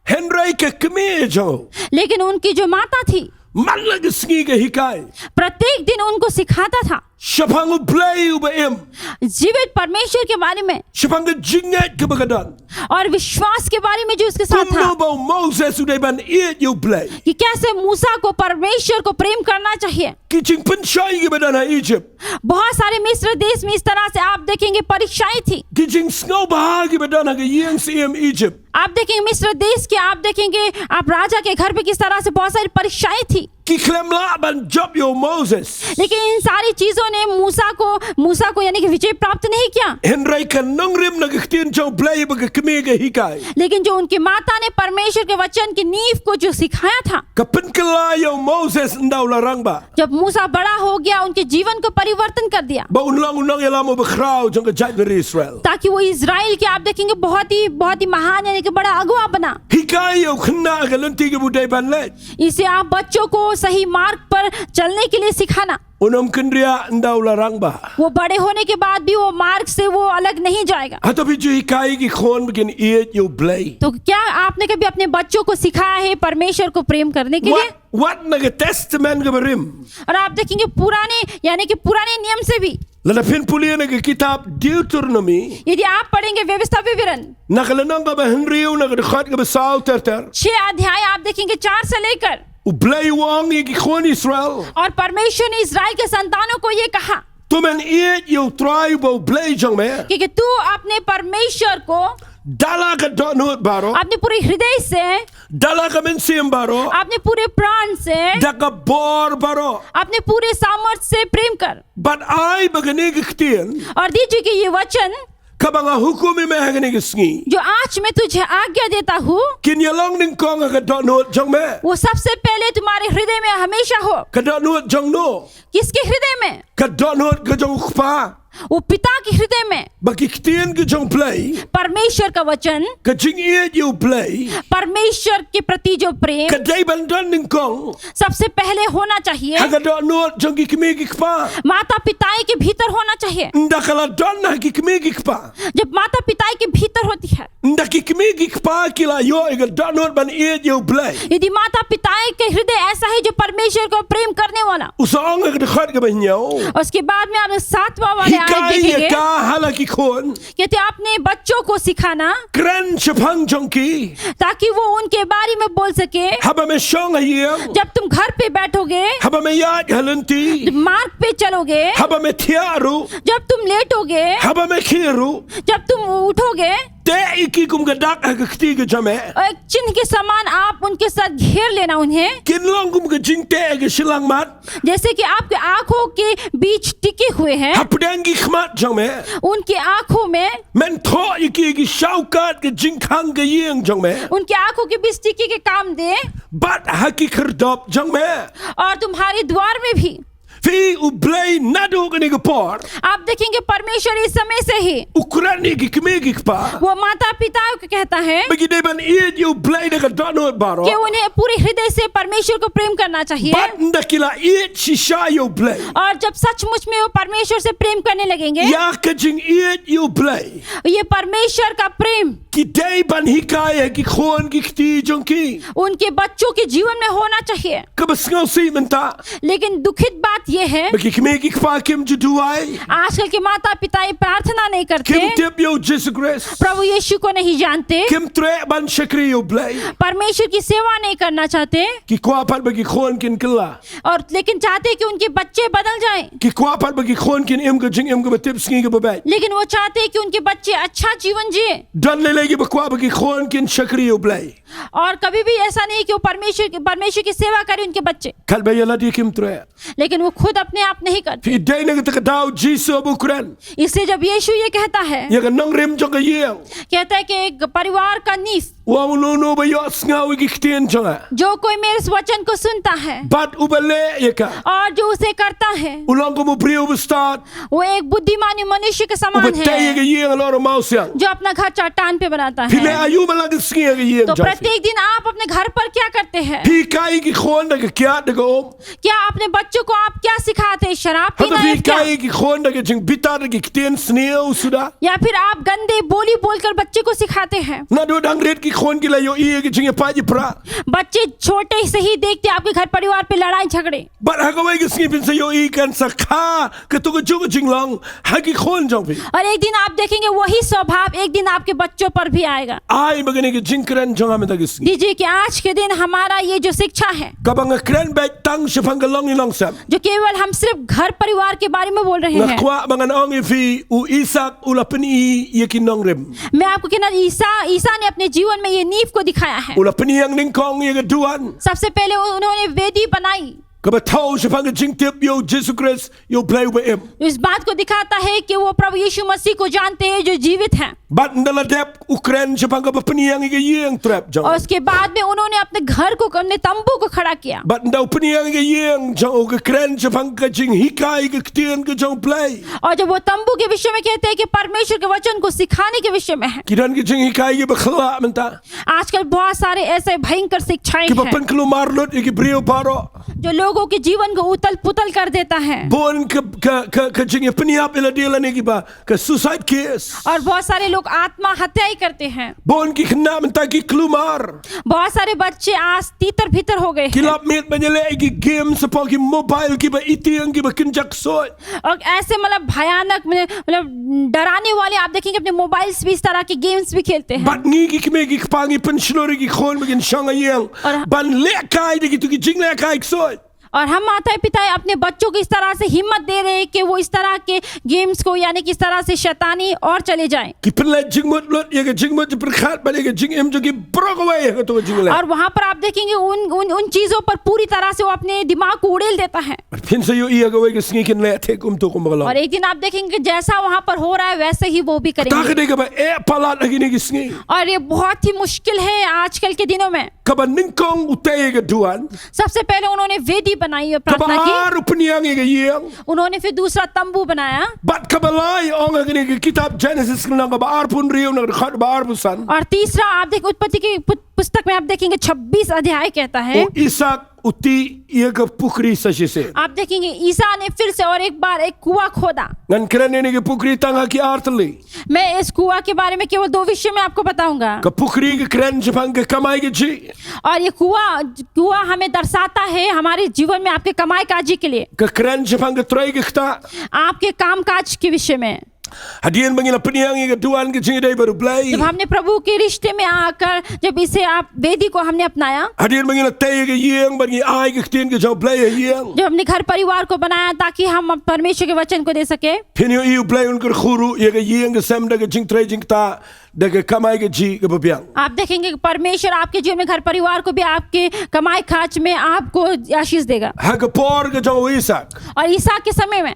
Hynrei ka kmie jong u, लेकिन उनकी जो माता थी, man la ka sngi ka hikai. प्रत्येक दिन उनको सिखाता था। Shaphang U Blei uba im. जीवित परमेश्वर के बारे में। Shaphang ka jingngeit kaba ka don. और विश्वास के बारे में जो उसके साथ था। Kumno ba u Moses u dei ban ïeit ïa U Blei. कि कैसे मूसा को परमेश्वर को प्रेम करना चाहिए। Ki jingpynshoi kiba don ha Egypt. बहुत सारे मिस्र देश में इस तरह से आप देखेंगे परीक्षाएं थी। Ki jingsngewbha kiba don ha ka ïing syiem Egypt. आप देखेंगे मिस्र देश के, आप देखेंगे आप राजा के घर पे किस तरह से बहुत सारी परीक्षाएं थी। Ki khlem lah ban jop ïa u Moses. लेकिन इन सारी चीजों ने मूसा को, मूसा को यानी कि विजय प्राप्त नहीं किया। Hynrei ka nongrim na ka ktien jong U Blei ba ka kmie ka hikai. लेकिन जो उनकी माता ने परमेश्वर के वचन की नींव को जो सिखाया था, Ka pynkylla ïa u Moses ynda u la rangbah. जब मूसा बड़ा हो गया, उनके जीवन को परिवर्तन कर दिया। Ba un long u nongïalam uba khraw jong ka jaitbynriew Israel. ताकि वो इजराइल के, आप देखेंगे, बहुत ही, बहुत ही महान यानी कि बड़ा अगुआ बना। Hikai ïa u khynnah ha ka lynti kaba u dei ban leit. इसे आप बच्चों को सही मार्ग पर चलने के लिए सिखाना। Un ym kynriah ynda u la rangbah. वो बड़े होने के बाद भी वो मार्ग से वो अलग नहीं जाएगा। Hato phi ju hikai ki khun ba kin ïeit ïa U Blei? तो क्या आपने कभी अपने बच्चों को सिखाया है परमेश्वर को प्रेम करने के लिए? Wat, wat na ka Testament kaba rim. और आप देखेंगे पुराने, यानी कि पुराने नियम से भी। Lada phin pule na ka kitab Deuteronomy. यदि आप पढ़ेंगे व्यवस्था विवरण। Na ka lynnong kaba hynriew, na ka dkhot kaba saw ter ter. छह अध्याय आप देखेंगे, चार से लेकर। U Blei u ong ïa ki khun Israel. और परमेश्वर ने इजराइल के संतानों को ये कहा। To men ïeit ïa U Trai uba U Blei jong me. कि, कि तू अपने परमेश्वर को Da la ka dohnud baroh. अपने पूरे हृदय से, Da la ka mynsiem baroh. अपने पूरे प्राण से, Da ka bor baroh. अपने पूरे सामर्थ्य से प्रेम कर। Bad ai ba kane ka ktien. और दीजिए कि ये वचन, Kaba nga hukum ïa me ha kane ka sngi. जो आज मैं तुझे आज्ञा देता हूँ। Kin ïalong nyngkong ha ka dohnud jong me. वो सबसे पहले तुम्हारे हृदय में हमेशा हो। Ka dohnud jong no? किसके हृदय में? Ka dohnud ka jong u kpa. वो पिता के हृदय में, ba ki ktien ki jong U Blei, परमेश्वर का वचन, ka jingïeit ïa U Blei, परमेश्वर के प्रति जो प्रेम, ka dei ban don nyngkong, सबसे पहले होना चाहिए, ha ka dohnud jong ki kmie ki kpa. माता पिताएं के भीतर होना चाहिए। Ynda ka la don ha ki kmie ki kpa, जब माता पिताएं के भीतर होती है, ynda ki kmie ki kpa ki la ïoh ïa ka dohnud ban ïeit ïa U Blei, यदि माता पिताएं के हृदय ऐसा है जो परमेश्वर को प्रेम करने वाला, u sa ong ha ka dkhot kaba hynñiew, उसके बाद में आप सातवां वाले आयत देखेंगे, hikai ïa ka ha la ki khun, कहते हैं, अपने बच्चों को सिखाना, kren shaphang jong ki, ताकि वो उनके बारे में बोल सके। Haba me shong ha ïing, जब तुम घर पे बैठोगे, haba me ïaid ha lynti, जब मार्ग पे चलोगे, haba me thiah ruh, जब तुम लेटोगे, haba me khie ruh, जब तुम उठोगे, teh ïa ki kum ka dak ha ka kti ka jong me, और एक चिन्ह के समान आप उनके साथ घेर लेना उन्हें, kin long kum ka jingteh ha ka shyllangmat, जैसे कि आपके आंखों के बीच टिके हुए हैं, hapdeng ki khmat jong me, उनकी आंखों में, men thoh ïa ki ha ki shawkat ka jingkhang ka ïing jong me, उनकी आंखों के बीच टिके के काम दे, bad ha ki khyrdop jong me, और तुम्हारे द्वार में भी। Phi, U Blei naduh kane ka por, आप देखेंगे, परमेश्वर इस समय से ही u kren ïa ki kmie ki kpa, वो माता पिता को कहता है, ba ki dei ban ïeit ïa U Blei da ka dohnud baroh, कि उन्हें पूरे हृदय से परमेश्वर को प्रेम करना चाहिए। Bad ynda ki la ïeit shisha ïa U Blei, और जब सचमुच में वो परमेश्वर से प्रेम करने लगेंगे, ïa ka jingïeit ïa U Blei, ये परमेश्वर का प्रेम, ki dei ban hikai ha ki khun ki kti jong ki, उनके बच्चों के जीवन में होना चाहिए, kaba sngewsih mynta, लेकिन दुखित बात यह है, ba ki kmie ki kpa kim ju duwai, आजकल के माता पिता ये प्रार्थना नहीं करते, kim tip ïa U Jisu Khrist, प्रभु यीशु को नहीं जानते, kim treh ban shakri ïa U Blei, परमेश्वर की सेवा नहीं करना चाहते, ki kwah pat ba ki khun kin kylla, और लेकिन चाहते कि उनके बच्चे बदल जाएं, ki kwah pat ba ki khun kin im ka jingim kaba tip sngi kaba beit, लेकिन वो चाहते कि उनके बच्चे अच्छा जीवन जिए। Don lei lei kiba kwah ba ki khun kin shakri ïa U Blei, और कभी भी ऐसा नहीं कि वो परमेश्वर की, परमेश्वर की सेवा करें उनके बच्चे, katba ïa lade kim treh, लेकिन वो खुद अपने आप नहीं करते। Phi, dei na kata ka daw Jisu u kren, इसलिए जब यीशु ये कहता है, ïa ka nongrim jong ka ïing, कहता है कि एक परिवार का नींव, uno uno uba ïohsngew ïa ki ktien jong nga, जो कोई मेरे इस वचन को सुनता है, bad uba leh ïa ka, और जो उसे करता है, u long kum u briew uba stad, वो एक बुद्धिमान मनुष्य के समान है, uba tei ïa ka ïing halor u mawsiang, जो अपना घर चट्टान पे बनाता है। Phi leh aïu man la ka sngi ha ka ïing jong phi? तो प्रत्येक दिन आप अपने घर पर क्या करते हैं? Phi hikai ïa ki khun da ka kiad da ka um? क्या अपने बच्चों को आप क्या सिखाते हैं? शराब पीना या क्या? Hato phi hikai ïa ki khun da ka jingbitar, da ki ktien sniew suda? या फिर आप गंदे बोली बोलकर बच्चे को सिखाते हैं? Naduh dang rit ki khun ki la ïohi ïa ka jingïapait ïapra. बच्चे छोटे से ही देखते हैं आपके घर परिवार पे लड़ाई झगड़े। Bad ha kawei ka sngi phin sa ïohi kan sa kha kato ka juh ka jinglong ha ki khun jong phi. और एक दिन आप देखेंगे वही स्वभाव एक दिन आपके बच्चों पर भी आएगा। Ai ba kane ka jingkren jong nga mynta ka sngi, दीजिए कि आज के दिन हमारा ये जो शिक्षा है, kaba nga kren beit tang shaphang ka longïing longsem, जो केवल हम सिर्फ घर परिवार के बारे में बोल रहे हैं, nga kwah ba ngan ong ïa phi, u Isaak u la pyni ïa ki nongrim. मैं आपको कहना, ईसा, ईसा ने अपने जीवन में ये नींव को दिखाया है। U la pynïeng nyngkong ïa ka duwan, सबसे पहले उन्होंने वेदी बनाई। Kaba thew shaphang ka jingtip ïa u Jisu Khrist, ïa U Blei uba im। इस बात को दिखाता है कि वो प्रभु यीशु मसीह को जानते हैं जो जीवित हैं। Bad ynda la dep, u kren shaphang kaba pynïeng ïa ka ïing trep jong u। और उसके बाद में उन्होंने अपने घर को, अपने तंबू को खड़ा किया। Bad ynda u pynïeng ïa ka ïing jong u, u kren shaphang ka jinghikai ka ktien ka jong U Blei। और जब वो तंबू के विषय में कहते हैं कि परमेश्वर के वचन को सिखाने के विषय में है। Ki don ki jinghikai kiba khlad mynta, आजकल बहुत सारे ऐसे भयंकर शिक्षाएं हैं, kiba pynkulmar lut ïa ki briew baroh, जो लोगों के जीवन को उथल पुथल कर देता है। Bun ka, ka, ka, ka jingïapynïap ïa lade lane kiba, ka suicide case. और बहुत सारे लोग आत्महत्या ही करते हैं। Bun ki khynnah mynta ki kulmar, बहुत सारे बच्चे आज तितर बितर हो गए हैं, ki lap miet ban ïaleh ïa ki game shaphang ki mobile kiba itiang kiba kynjah ksuid। और ऐसे मतलब भयानक, मतलब, मतलब डराने वाले आप देखेंगे, अपने मोबाइल्स भी इस तरह के गेम्स भी खेलते हैं। Bad ngi ki kmie ki kpa ngi pynshlur ïa ki khun ba kin shong ha ïing, और ban lehkai da kito ki jinglehkai ksuid। और हम माता पिता अपने बच्चों को इस तरह से हिम्मत दे रहे हैं कि वो इस तरह के गेम्स को, यानी कि इस तरह से शैतानी और चले जाएं। Ki pynleit jingmut lut ïa ka jingmut jingpyrkhat bad ïa ka jingim jong ki baroh kawei ha kato ka jingleh। और वहां पर आप देखेंगे उन, उन, उन चीजों पर पूरी तरह से वो अपने दिमाग को उड़ेल देता है। Phin sa ïohi ïa kawei ka sngi kin leh thik kumto kumba ka long। और एक दिन आप देखेंगे जैसा वहां पर हो रहा है वैसे ही वो भी करेंगे। Kata ka dei kaba eh palat ha kine ki sngi। और ये बहुत ही मुश्किल है आजकल के दिनों में। Kaba nyngkong u tei ïa ka duwan. सबसे पहले उन्होंने वेदी बनाई और kaba प्रार्थना की। Ar u pynïang ïa ka ïing. उन्होंने फिर दूसरा तंबू बनाया। Bad kaba lai ong ha kane ka kitab Genesis lynnong kaba arphew hynriew na ka dkhot kaba arphew san. और तीसरा आप देख उत्पत्ति की पु-, पुस्तक में आप देखेंगे छब्बीस अध्याय कहता है। U Isak u tih ïa ka pukri sa shisien. आप देखेंगे ईसा ने फिर से और एक बार एक कुआं खोदा। Ngan kren ïa kane ka pukri tang ha ki ar tylli. मैं इस कुआं के बारे में केवल दो विषय में आपको बताऊंगा। Ka pukri ka kren shaphang ka kamai kajih. और ये कुआं, कुआं हमें दर्शाता है हमारे जीवन में आपके कमाई काजी के लिए। Ka kren shaphang ka trei ka ktah. आपके काम काज के विषय में। Hadien ba ngi la pynïang ïa ka duwan ka jingïadei bad U Blei. जब हमने प्रभु के रिश्ते में आकर, जब इसे आप, वेदी को हमने अपनाया, Hadien ba ngi la tei ïa ka ïing bad ngi ai ka ktien ka jong U Blei ha ïing. जब हमने घर परिवार को बनाया ताकि हम परमेश्वर के वचन को दे सके। Phin ïohi U Blei un kyrkhu ruh ïa ka ïing ka sem da ka jingtrei jingktah, da ka kamai kajih kaba biang. आप देखेंगे कि परमेश्वर आपके जीवन में घर परिवार को भी आपके कमाई काज में आपको आशीष देगा। Ha ka por ka jong u Isak. और इसहाक के समय में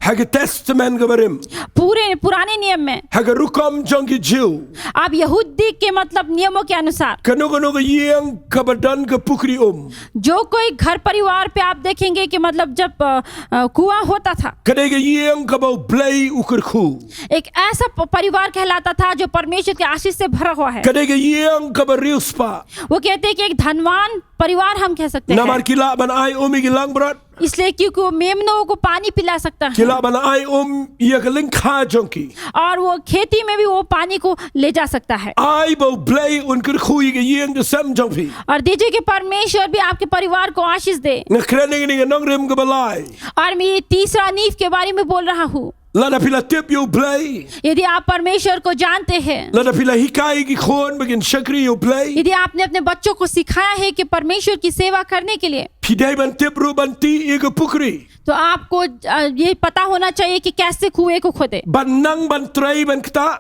Ha ka Testament kaba rim. पूरे पुराने नियम में। Ha ka rukom jong ki Jiw. आप यहूदी के मतलब नियमों के अनुसार। Kano kano ka ïing kaba don ka pukri um. जो कोई घर परिवार पे आप देखेंगे कि मतलब जब, अ, अ, कुआं होता था। Ka dei ka ïing kaba U Blei u kyrkhu. एक ऐसा प-, परिवार कहलाता था जो परमेश्वर के आशीष से भरा हुआ है। Ka dei ka ïing kaba riewspah. वो कहते हैं कि एक धनवान परिवार हम कह सकते हैं। Namar ki lah ban ai um ïa ki langbrot. इसलिए क्योंकि वो मेमनों को पानी पिला सकता है। Ki lah ban ai um ïa ka lyngkha jong ki. और वो खेती में भी वो पानी को ले जा सकता है। Ai ba U Blei un kyrkhu ïa ka ïing ka sem jong phi. और दीजिए कि परमेश्वर भी आपके परिवार को आशीष दे। Nga kren ïa kane ka nongrim kaba lai. और मैं ये तीसरा नींव के बारे में बोल रहा हूँ। Lada phi la tip ïa U Blei. यदि आप परमेश्वर को जानते हैं, Lada phi la hikai ïa ki khun ba kin shakri ïa U Blei. यदि आपने अपने बच्चों को सिखाया है कि परमेश्वर की सेवा करने के लिए, Phi dei ban tip ruh ban tih ïa ka pukri. तो आपको, अ, ये पता होना चाहिए कि कैसे कुएं को खोदे। Ban nang ban trei ban ktah.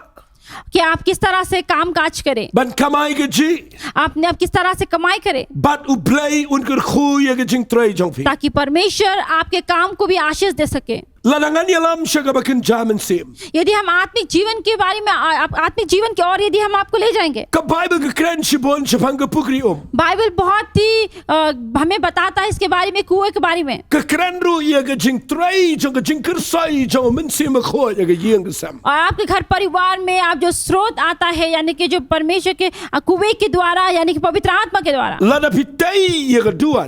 कि आप किस तरह से काम काज करें। Ban kamai kajih. आपने, आप किस तरह से कमाई करें। Bad U Blei un kyrkhu ïa ka jingtrei jong phi. ताकि परमेश्वर आपके काम को भी आशीष दे सके। Lada ngan ïalam sha kaba kynja mynsiem. यदि हम आत्मिक जीवन के बारे में, आ-, आप, आत्मिक जीवन की ओर यदि हम आपको ले जाएंगे। Ka Baibl ka kren shibun shaphang ka pukri um. बाइबल बहुत ही, अ, हमें बताता है इसके बारे में, कुएं के बारे में। Ka kren ruh ïa ka jingtrei jong, ka jingkyrsoi jong u Mynsiem Bakhuid ïa ka ïing ka sem. और आपके घर परिवार में आप जो स्रोत आता है, यानी कि जो परमेश्वर के, अ, कुएं के द्वारा, यानी कि पवित्र आत्मा के द्वारा। Lada phi tei ïa ka duwan.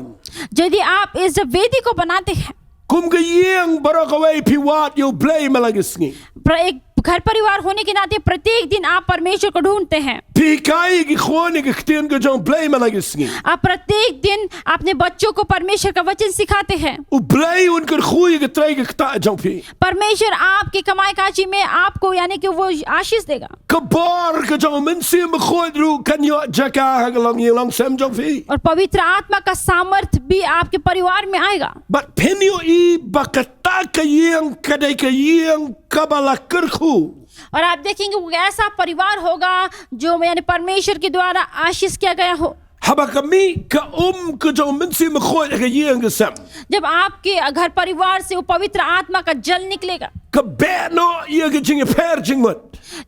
यदि आप इस वेदी को बनाते हैं, Kum ka ïing baroh kawei phi wad ïa U Blei man la ka sngi. प्र-, एक घर परिवार होने के नाते प्रत्येक दिन आप परमेश्वर को ढूंढते हैं। Phi hikai ïa ki khun ïa ka ktien ka jong U Blei man la ka sngi. आप प्रत्येक दिन अपने बच्चों को परमेश्वर का वचन सिखाते हैं। U Blei un kyrkhu ïa ka trei ka ktah jong phi. परमेश्वर आपकी कमाई काजी में आपको, यानी कि वो आशीष देगा। Ka bor ka jong u Mynsiem Bakhuid ruh kan ïoh jaka ha ka longïing longsem jong phi. और पवित्र आत्मा का सामर्थ भी आपके परिवार में आएगा। Bad phin ïohi ba kata ka ïing ka dei ka ïing kaba la kyrkhu. और आप देखेंगे वो ऐसा परिवार होगा जो, यानी, परमेश्वर के द्वारा आशीष किया गया हो। Haba ka mih ka um ka jong u Mynsiem Bakhuid ha ka ïing ka sem. जब आपके घर परिवार से वो पवित्र आत्मा का जल निकलेगा, Ka beh noh ïa ka jingïapher jingmut.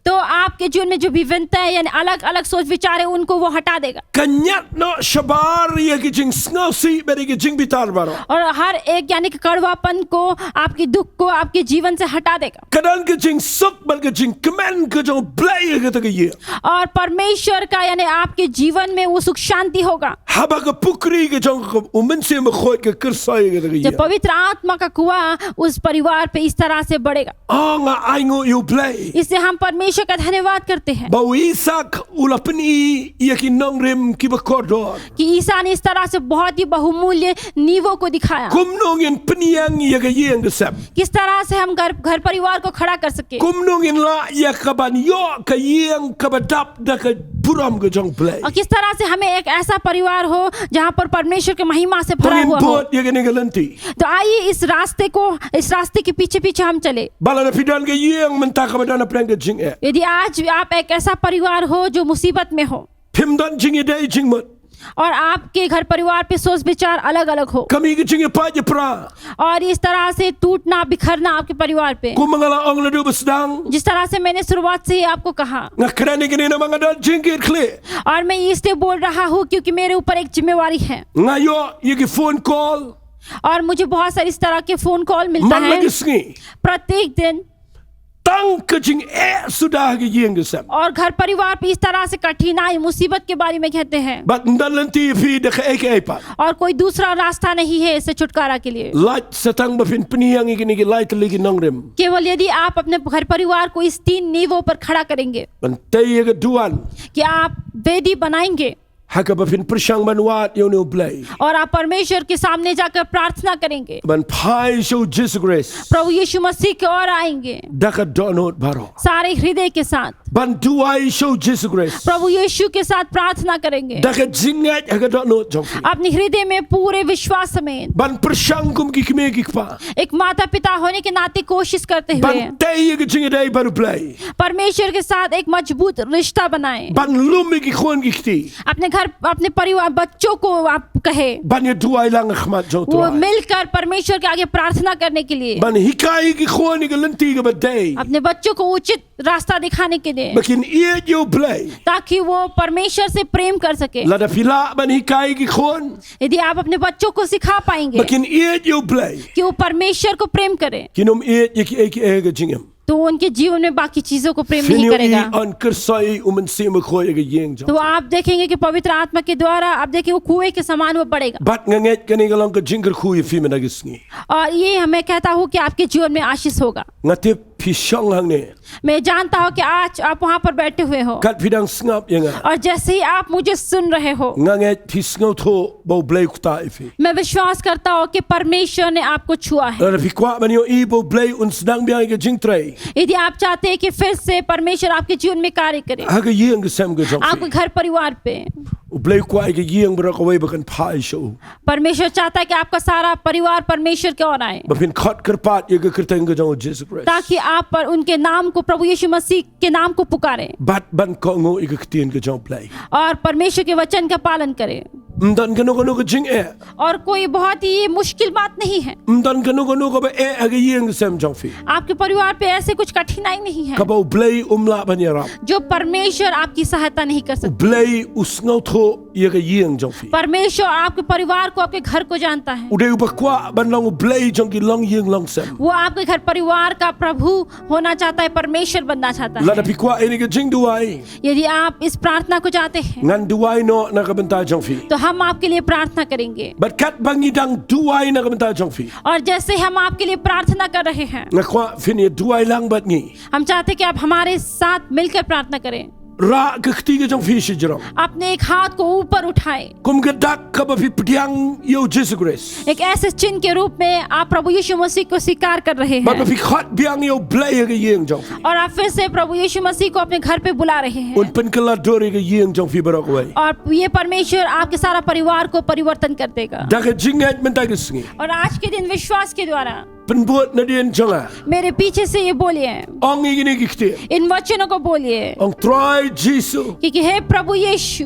तो आपके जीवन में जो विभिन्नता है, यानी अलग-अलग सोच विचार है, उनको वो हटा देगा। Ka ñiad noh shabar ïa ka jingsngewsih bad ïa ka jingbitar baroh. और हर एक, यानी कि कड़वापन को, आपके दुख को आपके जीवन से हटा देगा। Ka don ka jingsuk bad ka jingkmen ka jong U Blei ha kata ka ïing. और परमेश्वर का, यानी आपके जीवन में वो सुख शांति होगा। Haba ka pukri ka jong u Mynsiem Bakhuid ka kyrsoi ha kata ka ïing. जब पवित्र आत्मा का कुआं उस परिवार पे इस तरह से बढ़ेगा। Oh, nga ainguh ïa U Blei. इससे हम परमेश्वर का धन्यवाद करते हैं। Ba u Isaak u la pyni ïa ki nongrim kiba kordor. कि ईसा ने इस तरह से बहुत ही बहुमूल्य नींवों को दिखाया। Kumno ngin pynïeng ïa ka ïing ka sem. किस तरह से हम घर, घर परिवार को खड़ा कर सके। Kumno ngin lah ïa ka ban ïoh ka ïing kaba dap da ka burom ka jong U Blei. और किस तरह से हमें एक ऐसा परिवार हो जहाँ पर परमेश्वर की महिमा से भरा हुआ हो। To ngin bud ïa kane ka lynti. तो आइए इस रास्ते को, इस रास्ते के पीछे पीछे हम चले। Ba lada phi don ka ïing mynta kaba don hapdeng ka jingeh. यदि आज आप एक ऐसा परिवार हो जो मुसीबत में हो, Phim don jingïadei jingmut. और आपके घर परिवार पे सोच विचार अलग अलग हो। Ka mih ka jingïapait ïapra. और इस तरह से टूटना बिखरना आपके परिवार पे। Kumba nga la ong naduh ba sdang. जिस तरह से मैंने शुरुआत से ही आपको कहा। Nga kren ïa kane namar nga don jingkitkhlieh. और मैं इसलिए बोल रहा हूँ क्योंकि मेरे ऊपर एक जिम्मेवारी है। Nga ïoh ïa ki phone call. और मुझे बहुत सारे इस तरह के फोन कॉल मिलता है। Man la ka sngi. प्रत्येक दिन। Tang ka jingeh suda ha ka ïing ka sem. और घर परिवार पे इस तरह से कठिनाई मुसीबत के बारे में कहते हैं। Bad ym don lynti ïa phi da kaei kaei pat. और कोई दूसरा रास्ता नहीं है इससे छुटकारा के लिए। Lait sa tang ba phin pynïeng ïa kine ki lai tylli ki nongrim. केवल यदि आप अपने घर परिवार को इस तीन नींवों पर खड़ा करेंगे। Ban tei ïa ka duwan. कि आप वेदी बनाएंगे। Ha kaba phin pyrshang ban wad ïa une U Blei. और आप परमेश्वर के सामने जाकर प्रार्थना करेंगे। Ban phai sha U Jisu Khrist. प्रभु यीशु मसीह की ओर आएंगे। Da ka dohnud baroh. सारे हृदय के साथ। Ban duwai sha U Jisu Khrist. प्रभु यीशु के साथ प्रार्थना करेंगे। Da ka jingngeit ha ka dohnud jong phi. अपने हृदय में पूरे विश्वास समेत। Ban pyrshang kum ki kmie ki kpa. एक माता पिता होने के नाते कोशिश करते हुए। Ban tei ïa ka jingïadei bad U Blei. परमेश्वर के साथ एक मजबूत रिश्ता बनाएं। Ban lum ïa ki khun ki kti. अपने घर, अपने परिवार, बच्चों को आप कहे। Ban ïa duwai lang ha khmat jong U Trai. वो मिलकर परमेश्वर के आगे प्रार्थना करने के लिए। Ban hikai ïa ki khun ïa ka lynti kaba dei. अपने बच्चों को उचित रास्ता दिखाने के लिए। Ba kin ïeit ïa U Blei. ताकि वो परमेश्वर से प्रेम कर सके। Lada phi lah ban hikai ïa ki khun. यदि आप अपने बच्चों को सिखा पाएंगे। Ba kin ïeit ïa U Blei. कि वो परमेश्वर को प्रेम करें। Kin ym ïeit ïa kiei kiei ha ka jingim. तो उनके जीवन में बाकी चीजों को प्रेम नहीं करेगा। Phin ïohi yn kyrsoi U Mynsiem Bakhuid ha ka ïing jong phi. तो आप देखेंगे कि पवित्र आत्मा के द्वारा आप देखेंगे वो कुएं के समान वो बढ़ेगा। Bad nga ngeit kane ka long ka jingkyrkhu ïa phi mynta ka sngi. और ये मैं कहता हूँ कि आपके जीवन में आशीष होगा। Nga tip phi shong hangne. मैं जानता हूँ कि आज आप वहाँ पर बैठे हुए हो। Kat phi dang sngap ïa nga. और जैसे ही आप मुझे सुन रहे हो। Nga ngeit phi sngewthuh ba U Blei u ktah ïa phi. मैं विश्वास करता हूँ कि परमेश्वर ने आपको छुआ है। Lada phi kwah ban ïohi ba U Blei un sdang biang ïa ka jingtrei. यदि आप चाहते हैं कि फिर से परमेश्वर आपके जीवन में कार्य करे। Ha ka ïing ka sem ka jong phi. आपके घर परिवार पे। U Blei u kwah ïa ka ïing baroh kawei ba kan phai sha u. परमेश्वर चाहता है कि आपका सारा परिवार परमेश्वर की ओर आए। Ba phin khot kyrpad ïa ka kyrteng ka jong U Jisu Khrist. ताकि आप पर उनके नाम को, प्रभु यीशु मसीह के नाम को पुकारें। Bad ban kohnguh ïa ka ktien ka jong U Blei. और परमेश्वर के वचन का पालन करें। Ym don kano kano ka jingeh. और कोई बहुत ही मुश्किल बात नहीं है। Ym don kano kano kaba eh ha ka ïing ka sem jong phi. आपके परिवार पे ऐसे कुछ कठिनाई नहीं है। Kaba U Blei um lah ban ïarap. जो परमेश्वर आपकी सहायता नहीं कर सकता। U Blei u sngewthuh ïa ka ïing jong phi. परमेश्वर आपके परिवार को, आपके घर को जानता है। U dei uba kwah ban long U Blei jong ki longïing longsem. वो आपके घर परिवार का प्रभु होना चाहता है, परमेश्वर बनना चाहता है। Lada phi kwah ïa kane ka jingduwai. यदि आप इस प्रार्थना को चाहते हैं, ngan duwai noh na ka bynta jong phi. तो हम आपके लिए प्रार्थना करेंगे। Bad katba ngi dang duwai na ka bynta jong phi. और जैसे हम आपके लिए प्रार्थना कर रहे हैं, nga kwah phin ïa duwai lang bad ngi. हम चाहते हैं कि आप हमारे साथ मिलकर प्रार्थना करें। Rah ka kti ka jong phi shajrong. अपने एक हाथ को ऊपर उठाएं। Kum ka dak kaba phi pdiang ïa U Jisu Khrist. एक ऐसे चिन्ह के रूप में आप प्रभु यीशु मसीह को स्वीकार कर रहे हैं। Bad ba phi khot biang ïa U Blei ha ka ïing jong phi. और आप फिर से प्रभु यीशु मसीह को अपने घर पे बुला रहे हैं। Un pynkylla dur ïa ka ïing jong phi baroh kawei. और ये परमेश्वर आपके सारा परिवार को परिवर्तन कर देगा। Da ka jingngeit mynta ka sngi. और आज के दिन विश्वास के द्वारा Pynbud nadien jong nga. मेरे पीछे से ये बोलिए। Ong ïa kine ki ktien. इन वचनों को बोलिए। Ong Trai Jisu. क्योंकि हे प्रभु यीशु।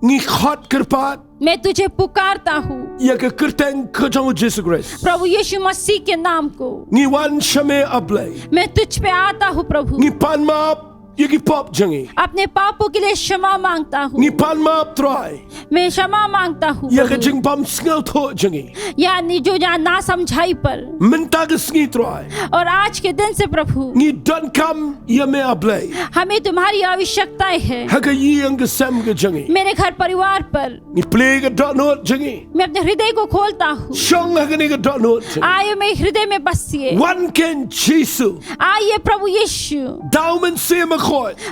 Ngi khot kyrpad. मैं तुझे पुकारता हूँ। Ïa ka kyrteng ka jong U Jisu Khrist. प्रभु यीशु मसीह के नाम को। Ngi wan sha me A Blei. मैं तुझ पे आता हूँ प्रभु। Ngi pan map ïa ki pop jong ngi. अपने पापों के लिए क्षमा मांगता हूँ। Ngi pan map Trai. मैं क्षमा मांगता हूँ ïa ka प्रभु। Jingbym sngewthuh jong ngi. यानी जो या ना समझाई पर। Mynta ka sngi Trai. और आज के दिन से प्रभु। Ngi donkam ïa me A Blei. हमें तुम्हारी आवश्यकताएं है। Ha ka ïing ka sem ka jong ngi. मेरे घर परिवार पर। Ngi plie ka dohnud jong ngi. मैं अपने हृदय को खोलता हूँ। Shong ha kane ka dohnud jong ngi. आइए मेरे हृदय में बसिए। Wan Kynrad Jisu. आइए प्रभु यीशु। Da U Mynsiem Bakhuid.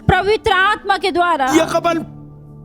पवित्र आत्मा के द्वारा। Ïa kaban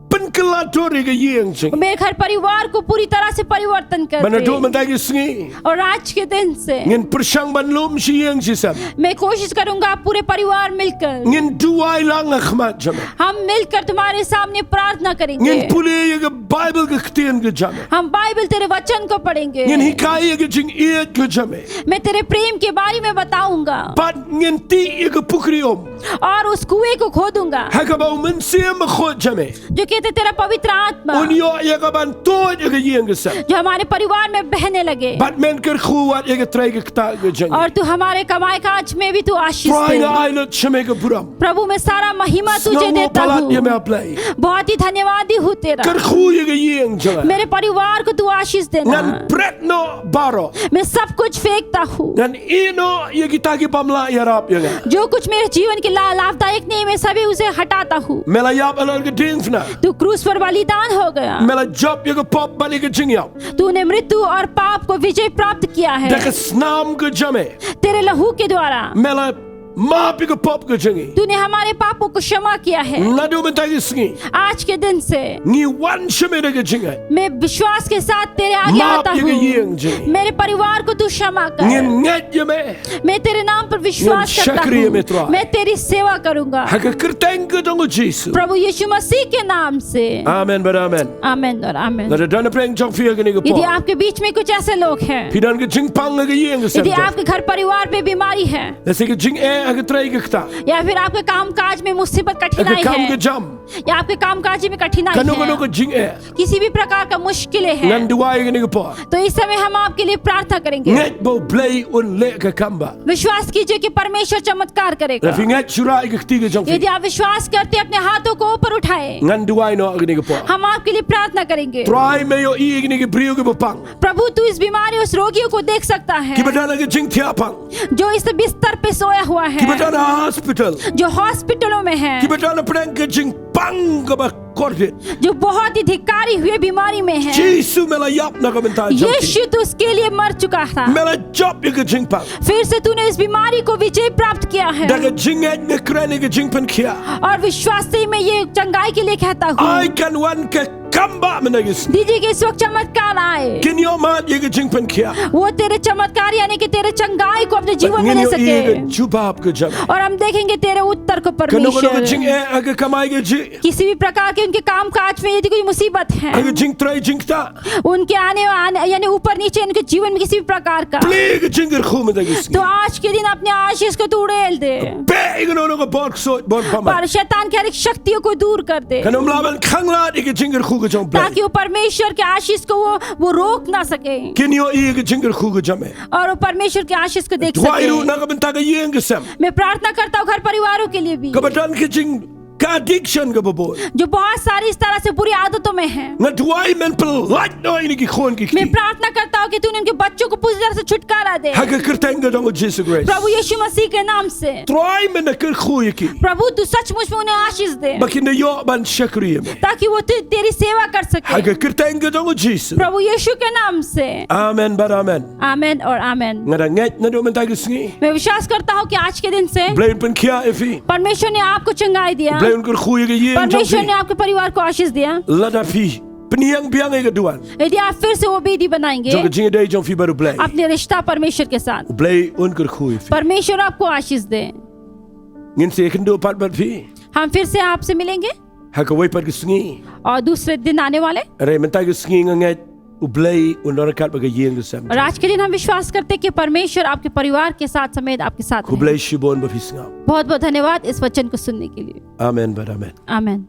pynkylla dur ïa ka ïing jong ngi. मेरे घर परिवार को पूरी तरह से परिवर्तन कर दे। Bad naduh mynta ka sngi. और आज के दिन से। Ngin pyrshang ban lum shi ïing shi sem. मैं कोशिश करूंगा पूरे परिवार मिलकर। Ngin duwai lang ha khmat jong me. हम मिलकर तुम्हारे सामने प्रार्थना करेंगे। Ngin pule ïa ka Baibl ka ktien ka jong me. हम बाइबल तेरे वचन को पढ़ेंगे। Ngin hikai ïa ka jingïeit ka jong me. मैं तेरे प्रेम के बारे में बताऊंगा। Bad ngin tih ïa ka pukri um. और उस कुएं को खोदूंगा। Ha kaba u Mynsiem Bakhuid jong me. जो कहते तेरा पवित्र आत्मा। Un ïoh ïa ka ban tuid ïa ka ïing ka sem. जो हमारे परिवार में बहने लगे। Bad men kyrkhu wat ïa ka trei ka ktah ka jong ngi. और तू हमारे कमाई काज में भी तू आशीष दे। Trai, nga ai lut sha me ka burom. प्रभु, मैं सारा महिमा तुझे देता हूँ। Sngewbha palat ïa me, Blei. बहुत ही धन्यवादी हूँ तेरा। Kyrkhu ïa ka ïing jong nga. मेरे परिवार को तू आशीष देना। Ngan bret noh baroh. मैं सब कुछ फेंकता हूँ। Ngan ïeh noh ïa kita ki bym lah ïarap ïa nga. जो कुछ मेरे जीवन के ला-, लाभदायक नहीं, मैं सभी उसे हटाता हूँ। Me la ïap halor ka diengphna. तू क्रूस पर बलिदान हो गया। Me la jop ïa ka pop bad ïa ka jingïap. तूने मृत्यु और पाप को विजय प्राप्त किया है। Da ka snam ka jong me. तेरे लहू के द्वारा। Me la map ïa ka pop ka jong ngi. तूने हमारे पापों को क्षमा किया है। Naduh mynta ka sngi. आज के दिन से। Ngi wan sha me da ka jingngeit. मैं विश्वास के साथ तेरे आगे आता हूँ। Map ïa ka ïing jong ngi. मेरे परिवार को तू क्षमा कर। Ngin ngeit ïa me. मैं तेरे नाम पर विश्वास करता हूँ। Ngin shakri ïa me, Trai. मैं तेरी सेवा करूंगा। Ha ka kyrteng ka jong u Jisu. प्रभु यीशु मसीह के नाम से। Amen bad amen. Amen और amen। Lada don hapdeng jong phi ha kane ka por. यदि आपके बीच में कुछ ऐसे लोग हैं। Phi don ka jingpang ha ka ïing ka sem. यदि आपके घर परिवार में बीमारी है। Lehse ka jingeh ha ka trei ka ktah. या फिर आपके काम काज में मुसीबत, कठिनाई है। Ha ka kam ka jam. या आपके कामकाज में कठिनाई है। Kano kano ka jingeh. किसी भी प्रकार का मुश्किलें हैं। Ngan duwai ha kane ka por. तो इस समय हम आपके लिए प्रार्थना करेंगे। Ngeit ba u Blei un leh ka kam ba. विश्वास कीजिए कि परमेश्वर चमत्कार करेगा। Lada phi ngeit, shura ïa ka kti ka jong phi. यदि आप विश्वास करते हैं, अपने हाथों को ऊपर उठाएं। Ngan duwai noh ha kane ka por. हम आपके लिए प्रार्थना करेंगे। Trai, me ïohi ïa kine ki briew kiba pang. प्रभु, तू इस बीमारी, उस रोगियों को देख सकता है। Kiba don ha ka jingthiah pang. जो इस बिस्तर पे सोया हुआ है। Kiba don ha hospital. जो हॉस्पिटलों में है। Kiba don hapdeng ka jingpang kaba kordit. जो बहुत ही धिक्कारी हुए बीमारी में है। Jisu, me la ïap na ka bynta jong ki. यीशु, तू उसके लिए मर चुका था। Me la jop ïa ka jingpang. फिर से तूने इस बीमारी को विजय प्राप्त किया है। Da ka jingngeit nga kren ïa ka jingpynkhiah. और विश्वास से मैं ये चंगाई के लिए कहता हूँ। Ai kan wan ka kam ba mynta ka sngi. दीजिए कि इस वक्त चमत्कार आए। Kin ïoh mad ïa ka jingpynkhiah. वो तेरे चमत्कार यानी कि तेरे चंगाई को अपने जीवन में ले सके। Bad ngin ïohi ïa ka jubab ka jong me. और हम देखेंगे तेरे उत्तर को, परमेश्वर। Kano kano ka jingeh ha ka kamai kajih. किसी भी प्रकार के उनके काम काज में यदि कोई मुसीबत है। Ha ka jingtrei jingktah. उनके आने, आने, यानी ऊपर नीचे उनके जीवन में किसी भी प्रकार का। Plie ka jingkyrkhu mynta ka sngi. तो आज के दिन अपने आशीष को तू उड़ेल दे। Beh ïa kano kano ka bor ksuid bor bamai. पर शैतान की हर एक शक्तियों को दूर कर दे। Kan ym lah ban khanglad ïa ka jingkyrkhu ka jong u Blei. ताकि वो परमेश्वर के आशीष को वो, वो रोक ना सके। Kin ïohi ïa ka jingkyrkhu ka jong me. और वो परमेश्वर के आशीष को देख सके। Duwai ruh na ka bynta ka ïing ka sem. मैं प्रार्थना करता हूँ घर परिवारों के लिए भी। Kaba don ka jing, ka addiction kaba bun. जो बहुत सारी इस तरह से बुरी आदतों में हैं। Nga duwai men pyllait noh ïa kine ki khun ki kti. मैं प्रार्थना करता हूँ कि तूने उनके बच्चों को पूरी तरह से छुटकारा दे। Ha ka kyrteng ka jong u Jisu Khrist. प्रभु यीशु मसीह के नाम से। Trai, men da kyrkhu ïa ki. प्रभु, तू सचमुच में उन्हें आशीष दे। Ba kin da ïoh ban shakri ïa me. ताकि वो ते-, तेरी सेवा कर सके। Ha ka kyrteng ka jong u Jisu. प्रभु यीशु के नाम से। Amen bad amen. Amen और amen। Nga da ngeit naduh mynta ka sngi. मैं विश्वास करता हूँ कि आज के दिन से Blei un pynkhiah ïa phi. परमेश्वर ने आपको चंगाई दिया। Blei un kyrkhu ïa ka ïing jong phi. परमेश्वर ने आपके परिवार को आशीष दिया। Lada phi pynïeng biang ïa ka duwan. यदि आप फिर से वो वेदी बनाएंगे, jong ka jingïadei jong phi bad u Blei, अपने रिश्ता परमेश्वर के साथ, u Blei un kyrkhu ïa phi. परमेश्वर आपको आशीष दे। Ngin sa ïakynduh pat bad phi. हम फिर से आपसे मिलेंगे। Ha kawei pat ka sngi. और दूसरे दिन आने वाले। Hynrei mynta ka sngi nga ngeit u Blei un don ryngkat bad ka ïing ka sem. और आज के दिन हम विश्वास करते हैं कि परमेश्वर आपके परिवार के साथ समेत आपके साथ हैं। Khublei shibun ba phi sngap. बहुत बहुत धन्यवाद इस वचन को सुनने के लिए। Amen bad amen. Amen.